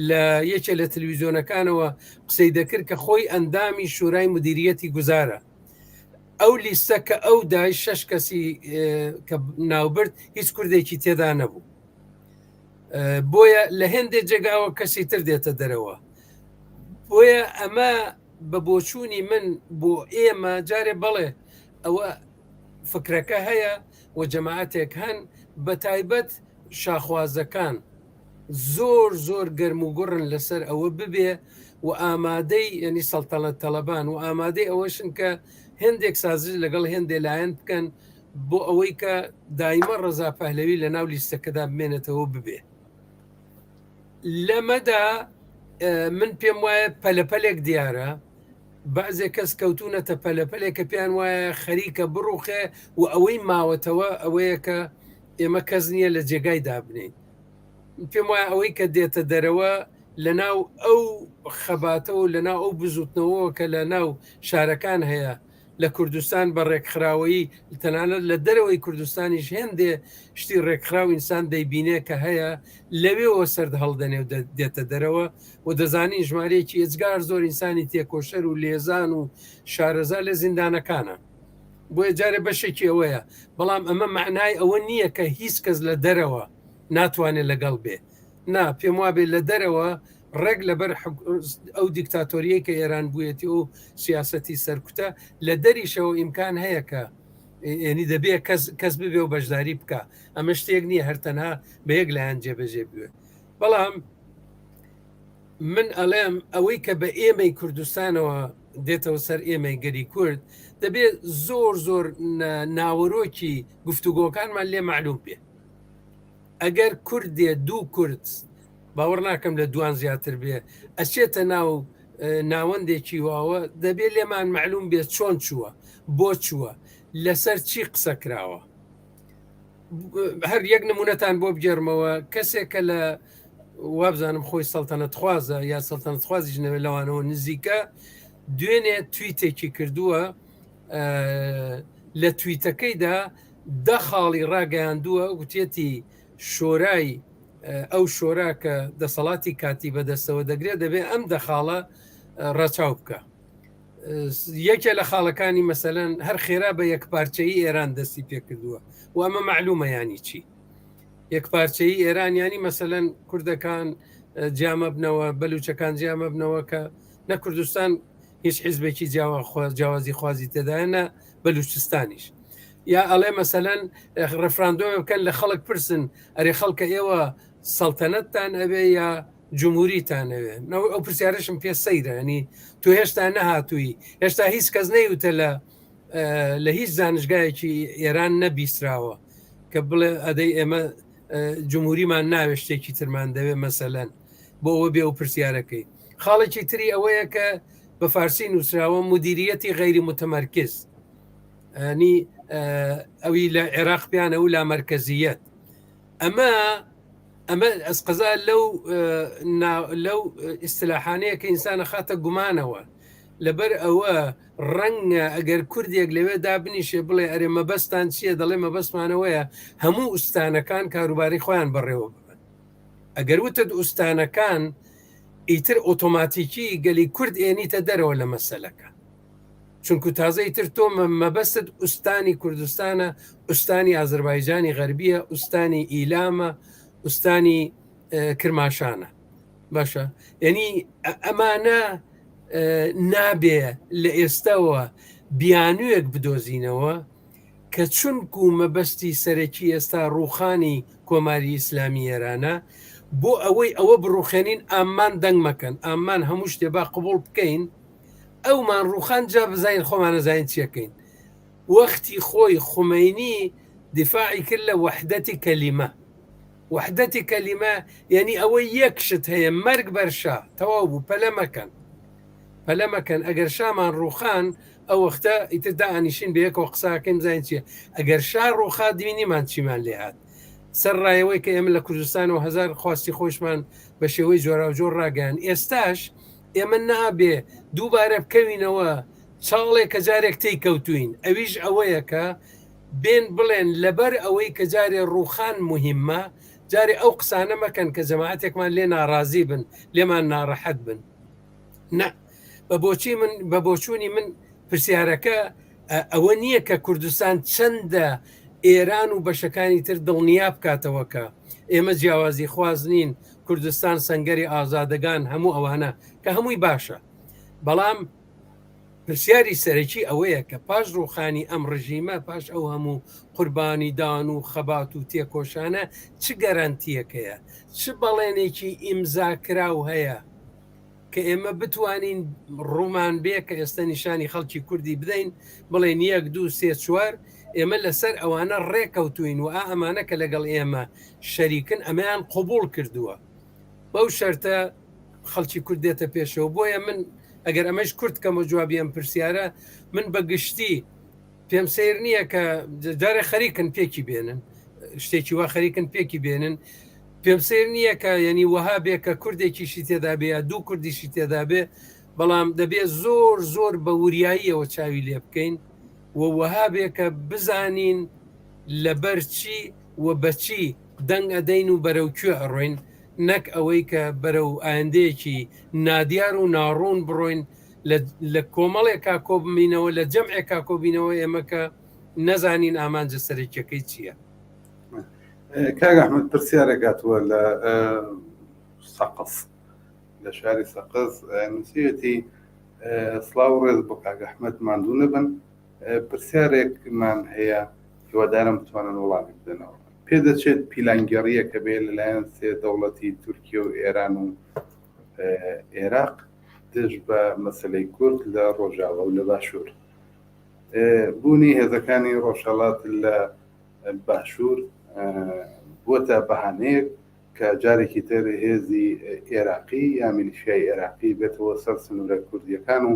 لە یەکێ لە تەلویزیۆنەکانەوە قسەی دەکرد کە خۆی ئەندامی شورای مدیریەتی گوزارە ئەو لیستە کە ئەو دای شش کەسی کە ناوبرد هیچ کوردێکی تێدا نەبوو بۆیە لە هێندێک جێگاوە کەسی تر دێتە دەرەوە بۆیە ئەمە بە بۆچوونی من بۆ ئێمە جارێ بەڵێ ئەوە فکرەکە هەیە و جەماعەتێک هەن بە تایبەت شاخوازەکان زۆر زۆر گەرم و گوڕن لەسەر ئەوە ببێ و ئامادەی ینی سەڵتەڵەت تەڵەبان و ئامادەی ئەوەشن کە هێندێک سازش لەگەڵ هێندێ لایەن بکەن بۆ ئەوەی کە دایمە ڕەزا پەهلەوی لە ناو لیستەکەدا بمێنێتەوە ببێ لەمەدا من پێم وایە پەلەپەلێک دیارە بەعزێ کەس کەوتونەتە پەلەپەلێک کە پێیان وایە خەریکە بڕوخێ و ئەوەی ماوەتەوە ئەوەیە کە ئێمە کەس نییە لە جێگای دابنین پێم وایە ئەوەی کە دێتە دەرەوە لە ناو ئەو خەباتەوە لە ناو ئەو بزوتنەوە کە لە ناو شارەکان هەیە لە کوردستان بە ڕێکخراوەیی تەنانەت لە دەرەوەی کوردستانیش هێندێ شتی ڕێکخراو ئینسان دەیبینێ کە هەیە لەوێوە سەرد هەڵدەنێ و دێتە دەرەوە و دەزانین ژمارەیەکی ئێجگار زۆر ئینسانی تێکۆشەر و لێزان و شارەزا لە زیندانەکانە بۆیە جارێ بەشێکی ئەوەیە بەڵام ئەمە معنای ئەوە نییە کە هیچ کەس لە دەرەوە ناتوانێت لەگەڵ بێ نا پێم وابێ لە دەرەوە ڕێک لەبەر ئەو دیکتاتۆریەی کە ئێران بوویەتی و سیاسەتی سەرکوتە لە دەریشەوە ئیمکان هەیە کە ینی دەبێ کەس کەس ببێ و بەشداری بکە ئەمە شتێک نییە هەر تەنها بە یەک لایەن جێبەجێ بوێ بەڵام من ئەڵێم ئەوەی کە بە ئێمەی کوردستانەوە دێتەوە سەر ئێمەی گەلی کورد دەبێت زۆر زۆر ناوەرۆکی گفتوگۆکانمان لێ معلوم بێ ئەگەر کورد دێ دوو کورد باوەڕ ناکەم لە دوان زیاتر بێ ئەچێتە ناو ناوەندێکی واوە دەبێ لێمان معلوم بێت چۆن چووە بۆ چووە لەسەر چی قسە کراوە هەر یەک نمونەتان بۆ بگێرمەوە کەسێک کە لە وابزانم خۆی سەڵتەنەت خوازە یا سەڵتەنەت خوازیش نەوێت لەوانەوە نزیکە دوێنێ تویتێکی کردووە لە تویتەکەیدا دە خاڵی ڕاگەیاندووە وتێتی شۆرای ئەو شۆرا کە دەسەڵاتی کاتی بەدەستەوە دەگرێت دەبێت ئەم دەخاڵە ڕەچاو بکە یەکێ لە خاڵەکانی مەسەلەن هەر خێرا بە یەکپارچەیی ئێران دەستی پێکردووە و ئەمە معلومە ینی چی یەکپارچەیی ئێران ینی مەسەلەن کوردەکان جیامەبنەوە بەلوچەکان جیامەبنەوە کە نە کوردستان هیچ حیزبێکی جیاوازی خوازی تێدایە نە بەلوچستانیش یا ئەڵێ مەسەلەن ڕفراندۆ بکەن لە خەڵک پرسن ئەرێ خەڵکە ئێوە سەڵتەنەتتان ئەوێ یا جمهوریتان ئەوێ نەوە ئەو پرسیارشم پێ سەیرە ینی تۆ هێشتا نەهاتووی هێشتا هیچ کەس نەیوتە لە لە هیچ زانشگایەکی ئێران نەبیستراوە کە بڵێ ئەدەی ئێمە جمهوریمان ناوێ شتێکی ترمان دەوێ مەسەلەن بۆ ئەوە بێ و پرسیارەکەی خاڵێکی تری ئەوەیە کە بە فارسی نووسراوە مدیریەتی غەیری متمەرکز ینی ئەوی لە عێراق پیانە و لا مەرکزیەت ئەمە ئەمە ئەسقەزا لەو لەو ئیسلاحانەیە کە ئینسانە خاتە گومانەوە لەبەر ئەوە ڕەنگە ئەگەر کوردێک لەوێ دابنیشێ بڵێ ئەرێ مەبەستان چییە دەڵێ مەبەستمانەوەیە هەموو ئوستانەکان کاروباری خۆیان بەڕێوە ببن ئەگەر وتت ئوستانەکان ئیتر ئۆتۆماتیکی گەلی کورد ئێنیتە دەرەوە لە مەسەلەکە چونکو تازە ئیتر تۆ مەبەستت ئوستانی کوردستانە ئوستانی ئازربایجانی غەربیە ئوستانی ئیلامە ئوستانی کرماشانە باشە یعنی ئەمانە نابێ لە ئێستاوە بیانوویەک بدۆزینەوە کە چونکو مەبەستی سەرەکی ئێستا ڕووخانی کۆماری ئیسلامی ئێرانە، بۆ ئەوەی ئەوە بڕوخێنین ئاممان دەنگ مەکەن، ئاممان هەموو شتێ با قبوڵ بکەین، ئەومان ڕووخان جا بزانین خۆمان ئەزانین چیەکەین. وەختی خۆی خومەینی دیفاعی کرد لە وەحدەتی کەلیمە. وەحدەتی کەلیمە یەنی ئەوەی یەک شت هەیە مەرگ بەر شا، تەواو بوو پەلە مەکەن. پەلە مەکەن ئەگەر شامان ڕووخان ئەو وەختە ئیتر دائەنیشین بەیەکەوە قسە ئەکەین بزانین چیە ئەگەر شا ڕووخا دبینیمان چیمان لێ هات سەر ڕایەوەی کە ئێمە لە کوردستانەوە هەزار خواستی خۆشمان بە شێوەی جۆراوجۆر ڕاگەیان ئێستاش ئێمە نابێ دووبارە بکەوینەوە چاڵێک کە جارێک تێی کەوتوین ئەویش ئەوەیە کە بێن بڵێن لەبەر ئەوەی کە جارێ ڕووخان مهمە جارێ ئەو قسانە مەکەن کە جەماعەتێکمان لێ ناڕازی بن لێمان ناڕەحەت بن نا بە بۆچی من بە بۆچوونی من پرسیارەکە ئەوە نییە کە کوردستان چەندە ئێران و بەشەکانی تر دڵنیا بکاتەوە کە ئێمە جیاوازی خواز نین کوردستان سنگەری ئازادەگان هەموو ئەوانە کە هەمووی باشە بەڵام پرسیاری سەرەکی ئەوەیە کە پاش ڕوخانی ئەم ڕژیمە پاش ئەو هەموو قوربانی دان و خەبات و تێکۆشانە چ گەرانتیەکەیە چ بەڵێنێکی ئیمزا کراو هەیە کە ئێمە بتوانین ڕوومان بێ کە ئێستا نیشانی خەڵکی کوردی بدەین بڵێن یەک دوو سێ چوار ئێمە لەسەر ئەوانە ڕێکەوتوین و ئا ئەمانە کە لەگەڵ ئێمە شەریکن ئەمەیان قبوڵ کردووە بەو شەرتە خەڵکی کورد دێتە پێشەوە بۆیە من ئەگەر ئەمەش کورت کەمە جوابی ئەم پرسیارە من بە گشتی پێم سیر نییە کە جارێ خەریکن پێکی بێنن شتێکی وا خەریکن پێکی بێنن پێم سیر نییە کە یعنی وەها بێ کە کوردێکیشی تێدا بێ یا دوو کوردیشی تێدا بێ بەڵام دەبێ زۆر زۆر بە وریاییەوە چاوی لێ بکەین و وەها بێ کە بزانین لەبەر چی و بەچی دەنگ ئەدەین و بەرەو کوێ ئەڕۆین نەک ئەوەی کە بەرەو ئایندەیەکی نادیار و ناڕوون بڕۆین لە کۆمەڵێکا کۆبمینەوە لە جەمعێکا کۆبینەوە ئێمە کە نەزانین ئامانجە سەرەکیەکەی چییە. کاک ئەحمد پرسیارێک هاتووە لە سەقز لە شاری سەقز نووسیوێتی سڵاو ڕێز بۆ کاک ئەحمد ماندوو نەبن پرسیارێکمان هەیە هیوادارم بتوانن وەڵامی بدەنەوە پێدەچێت پیلانگێڕییەکە بێ لەلایەن سێ دەوڵەتی تورکیە و ئێران و عێراق. دژ بە مەسەلەی کورد لە ڕۆژاوا و لە باشوور. بوونی هێزەکانی ڕۆژهەڵات لە باشوور بووەتە بەهانەیەک کە جارێکی تر هێزی ئێراقی یا میلیشیای ئێراقی بێتەوە سەر سنوورە کوردییەکان و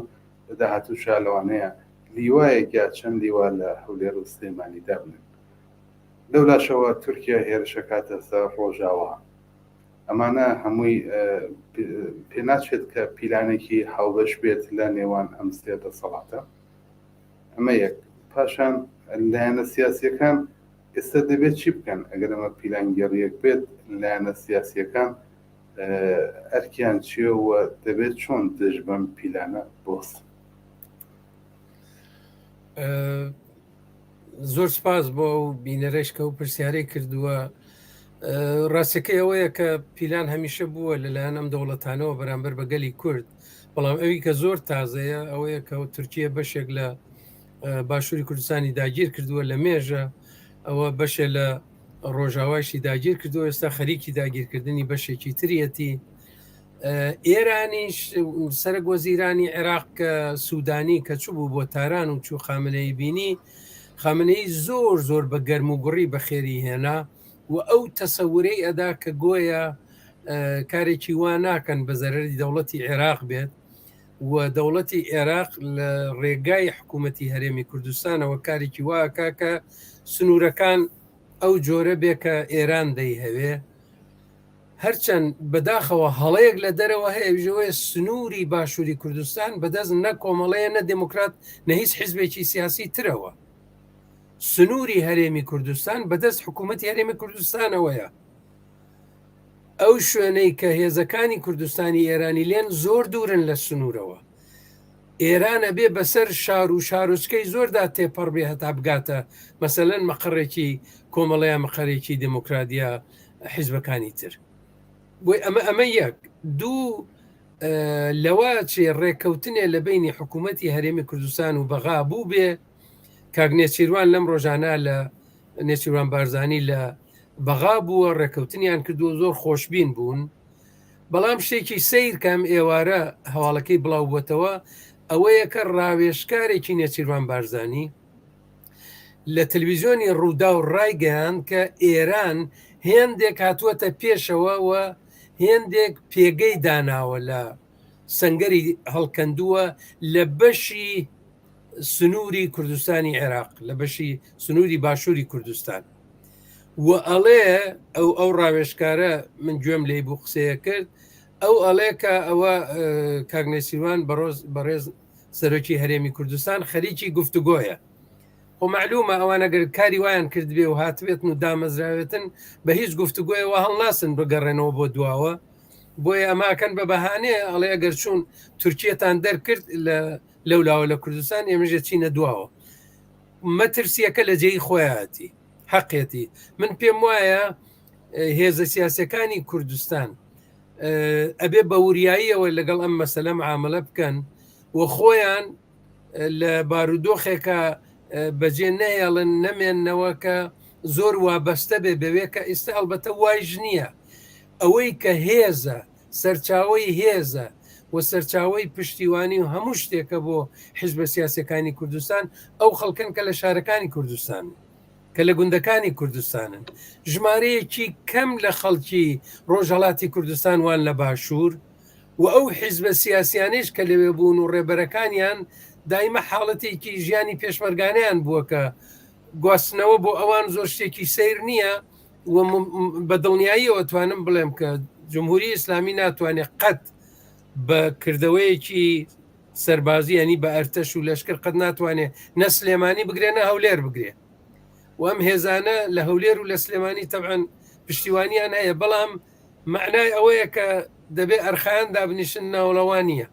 لە داهاتووشا لەوانەیە لیوایەک یا چەند لیوا لە هەولێر و سلێمانی دابنێن. لەولاشەوە تورکیا هێرشەکاتە سەر ڕۆژاوا. ئەمانە هەمووی پێناچێت کە پیلانێکی هاوبەش بێت لە نێوان ئەم سێ دەسەڵاتە. ئەمە یەک. پاشان لایەنە سیاسیەکان ئێستا دەبێت چی بکەن؟ ئەگەر ئەمە پیلانگێڕیەک بێت لایەنە سیاسیەکان ئەرکیان چییە و دەبێت چۆن دژ بەم پیلانە بوەستن؟ زۆر سپاس بۆ ئەو بینەرەش کە ئەو پرسیارەی کردووە. ڕاستەکەی ئەوەیە کە پیلان هەمیشە بووە لەلایەن ئەم دەوڵەتانەوە بەرامبەر بە گەلی کورد، بەڵام ئەوی کە زۆر تازەیە ئەوەیە کە تورکیە بەشێک لە باشووری کوردستانی داگیر کردووە لە مێژە، ئەوە بەشێ لە ڕۆژاوایشی داگیر کردووە، ئێستا خەریکی داگیرکردنی بەشێکی تریەتی. ئێرانیش سەرەک وەزیرانی عێراق کە سوودانی کە چوو بۆ تاران و چوو خامنەیی بینی، خامنەیی زۆر زۆر بە گەرم و گوڕی بەخێری هێنا و ئەو تەسەورەی ئەدا کە گۆیا کارێکی وا ناکەن بە زەرەری دەوڵەتی عێراق بێت و دەوڵەتی عێراق لە ڕێگای حکوومەتی هەرێمی کوردستانەوە کارێکی واکە کە سنوورەکان ئەو جۆرە بێ کە ئێران دەیهەوێ. هەرچەند بەداخەوە هەڵەیەک لە دەرەوە هەیە ئەویش ئەوەیە سنووری باشووری کوردستان بەدەست نە کۆمەڵەیە نە دێموکرات نە هیچ حیزبێکی سیاسی ترەوە. سنووری هەرێمی کوردستان بەدەست حکوومەتی هەرێمی کوردستانەوەیە. ئەو شوێنەی کە هێزەکانی کوردستانی ئێرانی لێن زۆر دوورن لە سنوورەوە. ئێران ئەبێ بەسەر شار و شارۆچکەی زۆردا تێپەڕ بێ هەتا بگاتە مەسەلەن مەقەڕێکی کۆمەڵە یا مەقەرێکی دێموکرات یا حیزبەکانی تر. بۆی ئەمە ئەمە یەک دوو لەوە چێ ڕێککەوتنێ لە بینی حکوومەتی هەرێمی کوردستان و بەغا بوو بێ کاک نێچیروان لەم ڕۆژانە لە نێچیروان بارزانی لە بەغا بووە ڕێککەوتنیان کردووە زۆر خۆشبین بوون بەڵام شتێکی سەیر کە ئەم ئێوارە هەواڵەکەی بڵاو بووەتەوە ئەوەیە کە ڕاوێژکارێکی نێچیروان بارزانی لە تەلویزیۆنی ڕووداو ڕایگەیاند کە ئێران هێندێک هاتووەتە پێشەوە و هێندێک پێگەی داناوە لە سەنگەری هەڵکەندووە لە بەشی سنووری کوردستانی عێراق لە بەشی سنووری باشووری کوردستان و ئەڵێ ئەو ئەو ڕاوێژکارە من گوێم لێی بوو قسەیە کرد ئەو ئەڵێ کە ئەوە کاک نێچیروان بەڕۆز بەڕێز سەرۆکی هەرێمی کوردستان خەریکی گفتوگۆیە خۆ معلومە ئەوان ئەگەر کاری وایان کردبێ و هاتبێتن و دامەزراوێتن بە هیچ گفتوگۆیەوە هەڵناسن بگەڕێنەوە بۆ دواوە بۆیە ئەماکەن بە بەهانێ ئەڵێ ئەگەر چوون تورکیەتان دەرکرد لە لەولاوە لە کوردستان ئێمەش چینە دواوە مەترسیەکە لە جێی خۆیەتی حەقێتی من پێم وایە هێزە سیاسەکانی کوردستان ئەبێ بە وریاییەوە لەگەڵ ئەم مەسەلە معاملە بکەن و خۆیان لە بارودۆخێکە بەجێ نەهێڵن نەمێننەوە کە زۆر وابەستە بێ بەوێ کە ئێستا ئەلبەتە وایش نییە ئەوەی کە هێزە سەرچاوەی هێزە و سەرچاوەی پشتیوانی و هەموو شتێکە بۆ حیزبە سیاسیەکانی کوردستان، ئەو خەڵکەن کە لە شارەکانی کوردستانن، کە لە گوندەکانی کوردستانن. ژمارەیەکی کەم لە خەڵکی ڕۆژهەڵاتی کوردستان وان لە باشوور و ئەو حیزبە سیاسیانەیش کە لەوێ بوون و ڕێبەرەکانیان دایمە حاڵەتێکی ژیانی پێشمەرگانەیان بووە کە گواستنەوە بۆ ئەوان زۆر شتێکی سەیر نییە. و بە دڵنیاییەوە توانم بڵێم کە جمهوری ئیسلامی ناتوانێت قەت بە کردەوەیەکی سەربازی ینی بە ئەرتەش و لەشکر قەت ناتوانێت نە سلێمانی بگرێ نە هەولێر بگرێ و ئەم هێزانە لە هەولێر و لە سلێمانی تەبعەن پشتیوانیان هەیە بەڵام معنای ئەوەیە کە دەبێ ئەرخیان دابنیشن ناوڵەوان نییە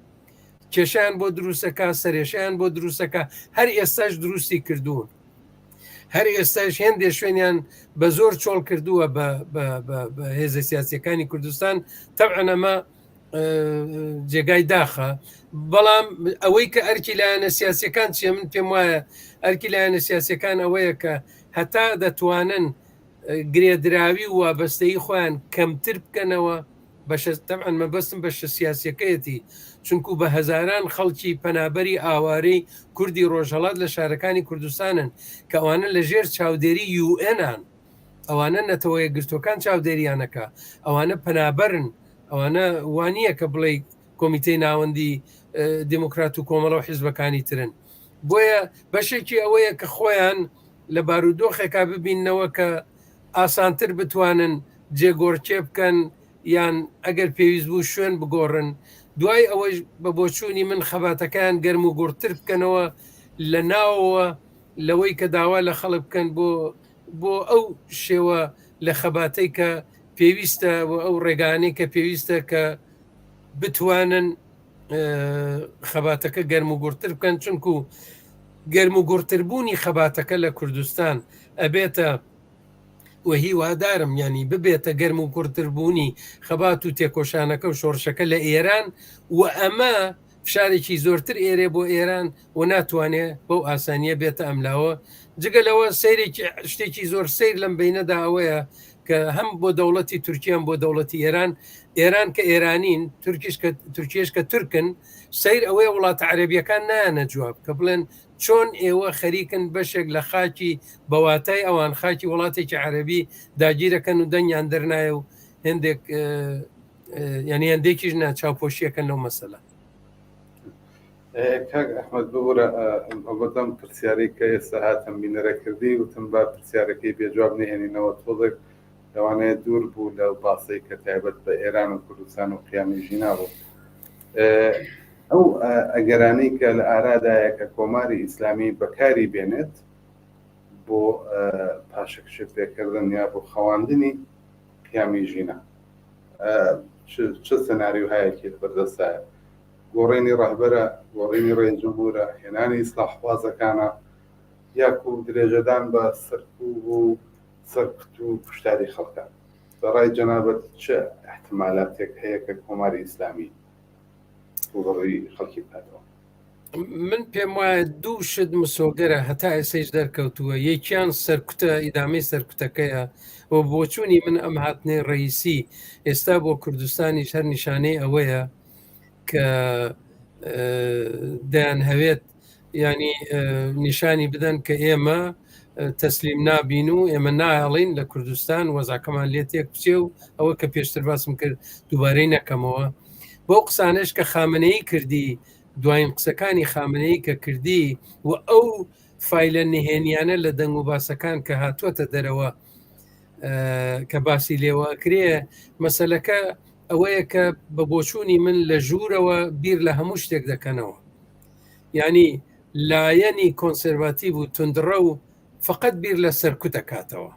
کێشیان بۆ دروستەکە سەرێشیان بۆ دروستەکە هەر ئێستاش دروستی کردوون هەر ئێستاش هێندێ شوێنیان بە زۆر چۆڵ کردووە بە هێزە سیاسیەکانی کوردستان تەبعەن ئەمە جێگای داخە بەڵام ئەوەی کە ئەرکی لایەنە سیاسەکان چیە من پێم وایە ئەرکی لایەنە سیاسەکان ئەوەیە کە هەتا دەتوانن گرێدراوی و وابەستەیی خۆیان کەمتر بکەنەوە. بەشە تەبعەن مەبەستم بەشە سیاسیەکەیەتی چونکو بە هەزاران خەڵکی پەنابەری ئاوارەی کوردی ڕۆژهەڵات لە شارەکانی کوردستانن کە ئەوانە لە ژێر چاودێری یوئێنان ئەوانە نەتەوە یەکگرتووەکان چاودێریانەکە ئەوانە پەنابەرن ئەوانە وانە کە بڵێ کۆمیتەی ناوەندی دیموکرات و کۆمەڵە و حیزبەکانی ترن بۆیە بەشێکی ئەوەیە کە خۆیان لە بارودۆخێکا ببیننەوە کە ئاسانتر بتوانن جێگۆڕکێ بکەن یان ئەگەر پێویست بوو شوێن بگۆڕن دوای ئەوەش بە بۆچوونی من خەباتەکەیان گەرم و گوڕتر بکەنەوە لە ناوەوە لەوەی کە داوا لە خەڵک بکەن بۆ بۆ ئەو شێوە لە خەباتەی کە پێویستە و ئەو ڕێگانەی کە پێویستە کە بتوانن خەباتەکە گەرم و گوڕتر بکەن چونکو گەرم و گوڕتربوونی خەباتەکە لە کوردستان ئەبێتە و هیوادارم ینی ببێتە گەرم و گوڕتربوونی خەبات و تێکۆشانەکە و شۆڕشەکە لە ئێران و ئەمە فشارێکی زۆرتر ئێرێ بۆ ئێران و ناتوانێ بەو ئاسانیە بێتە ئەملاوە جگە لەوە سەیرێکی شتێکی زۆر سەیر لەم بینەدا ئەوەیە کە هەم بۆ دەوڵەتی تورکیان بۆ دەوڵەتی ئێران ئێران کە ئێرانین تورکیش کە تورکیش کە تورکن سیر ئەوەیە وڵاتە عەربیەکان نایەنە جواب کە بڵێن چۆن ئێوە خەریکن بەشێک لە خاکی بەواتای ئەوان خاکی وڵاتێکی عەربی داگیرەکەن و دەنگیان دەرنایە و هندێک یعنی هەندێکیش نا چاوپۆشیەکەن لەو مەسەلە. کاک ئەحمد ببورە ئەوەدەم پرسیارەی کە ئێستا هاتم بینەرە کردی وتم با پرسیارەکەی بێجواب نهێنینەوە تۆزێک لەوانەیە دوور بوو لەو باسەی کە تایبەت بە ئێران و کوردستان و قیامی ژینا بوو ئەو ئەگەرانەی کە لە ئارادایە کە کۆماری ئیسلامی بەکاری بێنێت بۆ پاشەکشە پێکردن یا بۆ خەواندنی قیامی ژینا چ سناریوهایەکی لەبەردەستایە گۆڕینی ڕەهبەرە، گۆڕینی ڕێی جمهورە، هێنانی ئیسلاحخوازەکانە، یاکو درێژەدان بە سەرکوب و سەرکوت و کوشتاری خەڵکە. بە ڕای جەنابت چ ئیحتمالاتێک هەیە کە کۆماری ئیسلامی ڕووبەڕووی خەڵکی بکاتەوە؟ من پێم وایە دوو شت مسۆگەرە هەتا ئێسەیش دەرکەوتووە یەکیان سەرکوتە ئیدامەی سەرکوتەکەیە و بۆچوونی من ئەم هاتنەی ڕئیسی ئێستا بۆ کوردستانیش هەر نیشانەی ئەوەیە کە دەیان هەوێت ینی نیشانی بدەن کە ئێمە تەسلیم نابین و ئێمە ناهێڵین لە کوردستان وەزاکەمان لێ تێک بچێ و ئەوە کە پێشتر باسم کرد دووبارەی نەکەمەوە بۆ قسانش کە خامنەی کردی دوایین قسەکانی خامنەی کە کردی و ئەو فیلە نهێنیانە لە دەنگ و باسەکان کە هاتووەتە دەرەوە کە باسی لێوە ئەکرێ مەسلەکە ئەوەیە کە بە بۆچوونی من لە ژوورەوە بیر لە هەموو شتێک دەکەنەوە یعنی لایەنی کۆنسەرڤاتیڤ و توندڕە و فقط بیر لە سەرکوت دەکاتەوە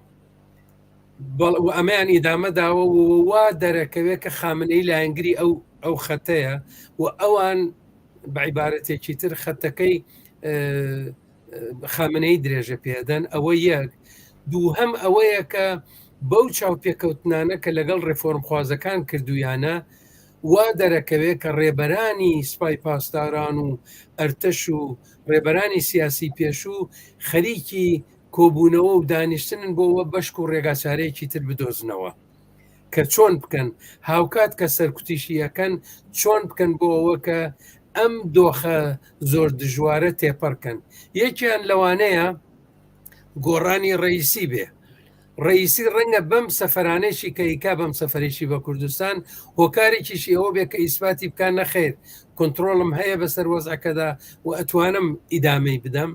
و ئەمەیان ئیدامە داوە و وا دەرەکەوێت کە خامنەی لایەنگری ئەو ئەو خەتەیە و ئەوان بە عیبارەتێکی تر خەتەکەی خامنەی درێژە پێدەن ئەوە یەک دووهەم ئەوەیە کە بەو چاوپێکەوتنانە کە لەگەڵ ڕێفۆرمخوازەکان کردویانە وا دەرەکەوێت کە ڕێبەرانی سپای پاسداران و ئەرتەش و ڕێبەرانی سیاسی پێشوو خەریکی کۆبوونەوە و دانیشتنن بۆوە بەشک و ڕێگاچارەیەکی تر بدۆزنەوە کە چۆن بکەن هاوکات کە سەرکوتیشی ئەکەن چۆن بکەن بۆ ئەوە کە ئەم دۆخە زۆر دژوارە تێپەڕکەن یەکیان لەوانەیە گۆڕانی ڕئیسی بێ ڕئیسی ڕەنگە بەم سەفرانێکی کە ئیکا بەم سەفرێکی بە کوردستان هۆکارێکیشی ئەوە بێ کە ئیسپاتی بکان نەخێر کۆنتترۆڵم هەیە بەسەر وەزعەکەدا و ئەتوانم ئیدامەی بدەم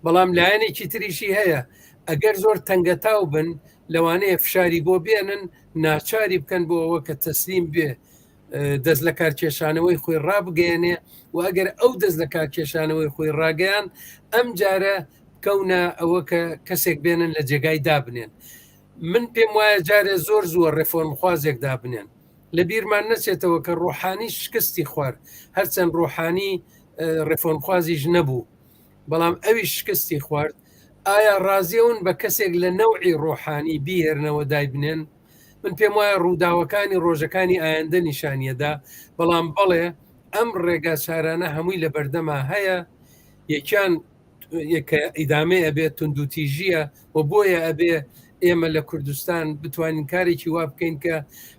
بەڵام لایەنێکی تریشی هەیە ئەگەر زۆر تەنگەتاو بن لەوانەیە فشاری بۆ بێنن ناچاری بکەن بۆ ئەوە کە تەسلیم بێ دەست لە کارکێشانەوەی خۆی ڕابگەێنێ و ئەگەر ئەو دەست لە کارکێشانەوەی خۆی ڕاگەیان ئەم جارە کەونە ئەوە کە کەسێک بێنن لە جێگای دابنێن من پێم وایە جارێ زۆر زووە ڕێفۆرمخوازێک دابنێن لە بیرمان نەچێتەوە کە ڕۆحانی شکستی خوارد هەرچەند ڕۆحانی ڕێفۆرمخوازیش نەبوو بەڵام ئەویش شکستی خوارد، ئایا ڕازیەون بە کەسێک لە نەوعی ڕۆحانی بیهێرنەوە دایبنێن؟ من پێم وایە ڕووداوەکانی ڕۆژەکانی ئایندە نیشانیەدا، بەڵام بەڵێ ئەم ڕێگا چارانە هەمووی لە بەردەما هەیە، یەکیان کە ئیدامەی ئەبێ توندوتیژیە و بۆیە ئەبێ ئێمە لە کوردستان بتوانین کارێکی وا بکەین کە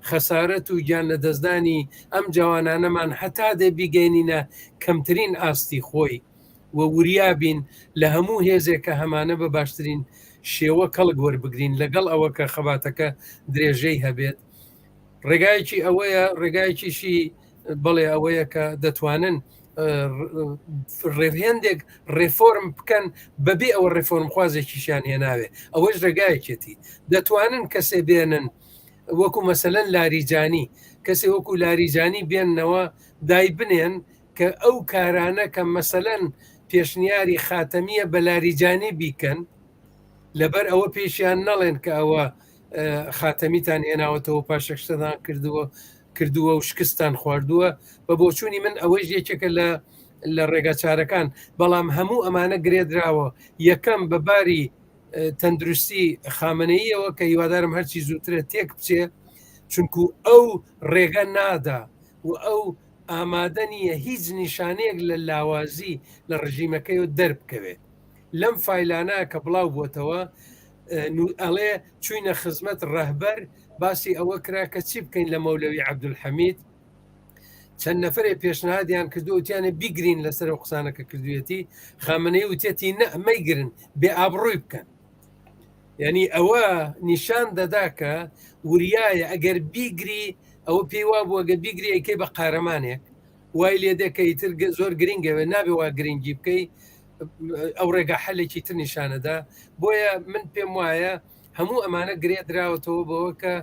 خەسارەت و گیان لەدەستدانی ئەم جەوانانەمان هەتا دێ بیگەینینە کەمترین ئاستی خۆی و وریا بین لە هەموو هێزێک کە هەمانە بە باشترین شێوە کەڵک وەربگرین لەگەڵ ئەوە کە خەباتەکە درێژەی هەبێت ڕێگایەکی ئەوەیە ڕێگایەکیشی بەڵێ ئەوەیە کە دەتوانن ڕێهێندێک ڕێفۆرم بکەن بەبێ ئەوە ڕێفۆرمخوازێکیشیان هێناوێ ئەوەش ڕێگایەکێتی دەتوانن کەسێ بێنن وەکو مەسەلەن لاریجانی کەسێ وەکو لاریجانی بێننەوە دایبنێن کە ئەو کارانە کە مەسەلەن پێشنیاری خاتەمیە بە لاریجانی بیکەن لەبەر ئەوە پێشیان نەڵێن کە ئەوە خاتەمیتان هێناوەتەوە پاشەکشتەدان کردووە کردووە و شکستان خواردووە بە بۆچوونی من ئەوەیش یەکێکە لە لە ڕێگاچارەکان بەڵام هەموو ئەمانە گرێدراوە یەکەم بە باری تەندروستی خامنەییەوە کە هیوادارم هەرچی زووترە تێک بچێ چونکو ئەو ڕێگە نادا و ئەو ئامادە نییە هیچ نیشانەیەک لە لاوازی لە ڕژیمەکەی و دەربکەوێت لەم فایلانە کە بڵاو بووەتەوە ئەڵێ چوینە خزمەت ڕەهبەر باسی ئەوە کرا کە چی بکەین لە مەولەوی عەبدولحەمید چەند نەفرێ پێشنهادیان کردو وتیانە بیگرین لەسەر ئەو قسانە کە کردویەتی خامنەی وتێتی نە مەیگرن بێ ئابڕووی بکەن یعنی ئەوە نیشان دەدا کە وریایە ئەگەر بیگری ئەوە پێی وا بووە گە بیگری ئەیکەی بە قارەمانێک وای لێ دێ کە ئیتر زۆر گرنگەوێ نابێ وا گرنگی بکەی ئەو ڕێگا حەلێکی تر نیشانەدا بۆیە من پێم وایە هەموو ئەمانە گرێ دراوەتەوە بەوە کە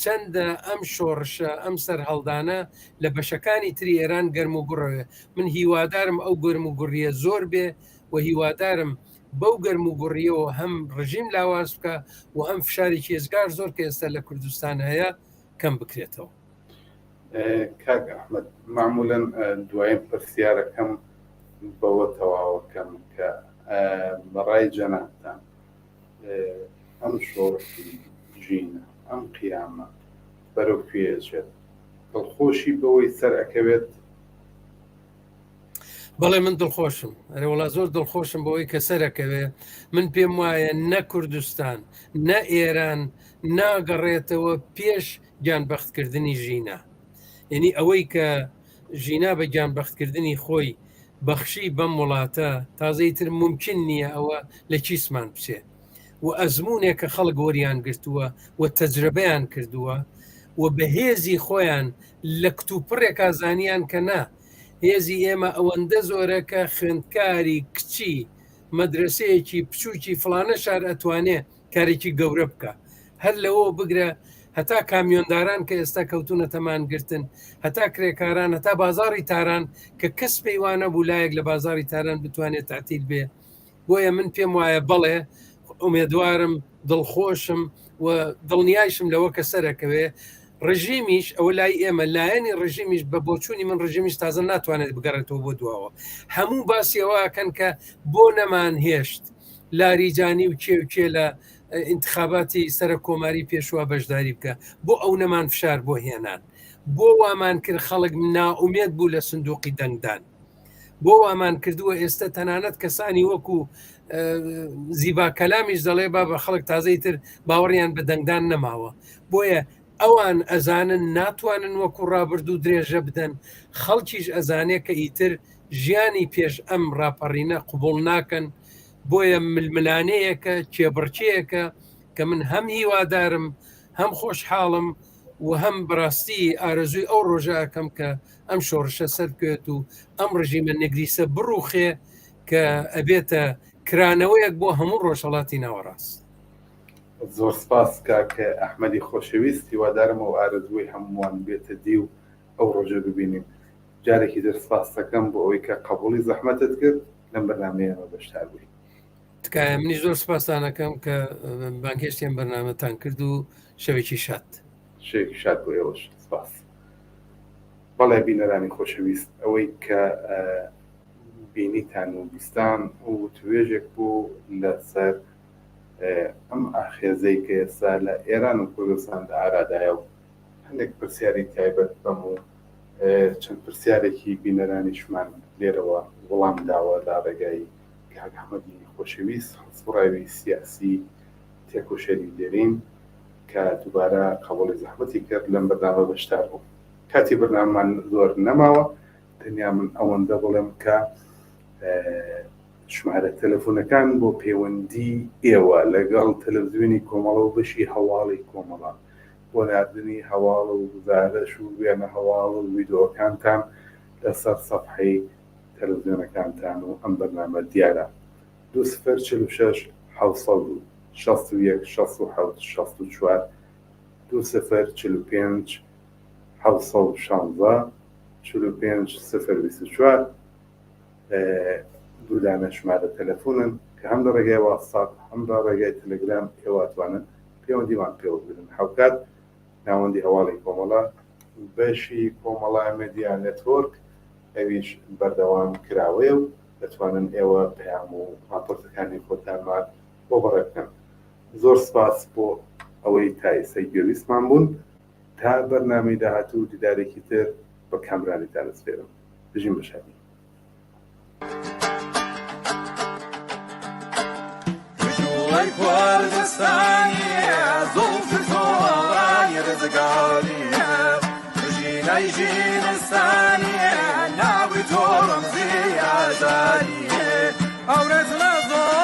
چەندە ئەم شۆڕشە ئەم سەرهەڵدانە لە بەشەکانی تری ئێران گەرم و گوڕەوێ من هیوادارم ئەو گەرم و گوڕیە زۆر بێ و هیوادارم بەو گەرم و گوڕیەوە هەم ڕژیم لاواز بکە و هەم فشارێکی ئێجگار زۆر کە ئێستا لە کوردستان هەیە کەم بکرێتەوە. کاک ئەحمەد مەعمولەن دوایین پرسیارەکەم بەوە تەواوەکەم کە بەڕای جەنابتان ئەم شۆڕشی ژینە ئەم قیامە بەرەو کوێ ئەچێت دڵخۆشی بەوەی سەر ئەکەوێت؟ بەڵێ من دڵخۆشم ئەرێ وڵا زۆر دڵخۆشم بەوەی کە سەرەکەوێ من پێم وایە نە کوردستان نە ئێران ناگەڕێتەوە پێش گیانبەختکردنی ژینا یعنی ئەوەی کە ژینا بە گیانبەختکردنی خۆی بەخشی بەم وڵاتە تازەی تر ممکن نییە ئەوە لە کیسمان بچێ و ئەزمونێک کە خەڵک وەریان گرتووە و تەجربەیان کردووە و بەهێزی خۆیان لە کتوپڕێکا زانیان کە نا هێزی ئێمە ئەوەندە زۆرە کە خوێندکاری کچی مەدرسەیەکی بچووکی فڵانە شار ئەتوانێ کارێکی گەورە بکە هەر لەوە بگرە هەتا کامیۆنداران کە ئێستا کەوتونەتە مانگرتن هەتا کرێکاران هەتا بازاری تاران کە کەس پێیوانە بوو لایەک لە بازاری تاران بتوانێت تەعتیل بێ بۆیە من پێم وایە بەڵێ ئومێدوارم دڵخۆشم و دڵنیایشم لەوە کە سەرەکەوێ ڕژیمیش ئەوە لای ئێمە لایەنی ڕژیمیش بە بۆچوونی من ڕژیمیش تازە ناتوانێت بگەڕێتەوە بۆ دواوە هەموو باسی ئەوەکەن کە بۆ نەمان هێشت لاریجانی و کێ و کێ لە ئینتخاباتی سەرەک کۆماری پێشوە بەشداری بکە بۆ ئەو نەمان فشار بۆ هێنان بۆ وامان کرد خەڵک نائومێد بوو لە سندوقی دەنگدان بۆ وامان کردووە ئێستا تەنانەت کەسانی وەکو زیبا کەلامیش دەڵێ با بە خەڵک تازەی تر باوەڕیان بە دەنگدان نەماوە بۆیە ئەوان ئەزانن ناتوانن وەکو ڕابردوو درێژە بدەن خەڵکیش ئەزانێ کە ئیتر ژیانی پێش ئەم ڕاپەڕینە قبوڵ ناکەن بۆیە ململانێیەکە کێبڕکێیەکە کە من هەم هیوادارم هەم خۆشحاڵم و هەم بەڕاستی ئارەزووی ئەو ڕۆژە ئەکەم کە ئەم شۆڕشە سەربکەوێت و ئەم ڕژیمە نگریسە بڕوخێ کە ئەبێتە کرانەوەیەک بۆ هەموو ڕۆژهەڵاتی ناوەڕاست. زۆر سپاس کاک ئەحمەدی خۆشەویست، هیوادارم ئەو ئارەزووەی هەمووان بێتە دی و ئەو ڕۆژە ببینین. جارێکی تر سپاستەکەم بۆ ئەوەی کە قەبوڵی زەحمەتت کرد لەم بەرنامەیە ئێمە بەشدار بووی. تکایە منیش زۆر سپاستان ئەکەم کە بانگهێشتی ئەم بەرنامەتان کرد و شەوێکی شاد. شەوێکی شاد بۆ ئێوەش سپاس. بەڵێ بینەرانی خۆشەویست ئەوەی کە بینیتان و بیستان و وتوێژێک بوو لەسەر ئەم ئاخێزەی کە ئێستا لە ئێران و کوردستان لە ئارادایە و هەندێک پرسیاری تایبەت بەم و چەند پرسیارێکی بینەرانیشمان لێرەوە وڵام داوە لە ڕێگای کاک ئەحمەدی خۆشەویست هەڵسوڕاوی سیاسی. تێکۆشەری دێرین کە دووبارە قەبوڵی زەحمەتی کرد لەم بەرنامە بەشدار بوو. کاتی بەرنامەمان زۆر نەماوە، تەنیا من ئەوەندە بڵێم کە ژمارە تەلەفۆنەکان بۆ پەیوەندی ئێوە لەگەڵ تەلەڤزیۆنی کۆمەڵە و بەشی هەواڵی کۆمەڵە بۆ ناردنی هەواڵ و گوزارش و وێنە هەواڵ و ویدۆکانتان لەسەر سەفحەی تەلەڤزیۆنەکانتان و ئەم بەرنامە دیارە دوو سفر 46 761 67 64 دوو سفر 45 716 45 0 24 دوو دانە ژمارە تەلەفۆنن کە هەم لە ڕێگای واتساپ هەم لە ڕێگای تەلەگرام ئێوە ئەتوانن پەیوەندیمان پێوە بگرن. هاوکات ناوەندی هەواڵی کۆمەڵە، بەشی کۆمەڵە مێدیا نێتۆرک ئەویش بەردەوام کراوەیە و دەتوانن ئێوە پەیام و ڕاپۆرتەکانی خۆتانمان بۆ بەڕێ بکەن. زۆر سپاس بۆ ئەوەی تا ئیستا گوێبیستمان بوون. تا بەرنامەی داهاتوو و دیدارێکی تر بە کامرانیتان ئەسپێرم. بژین بە شادی.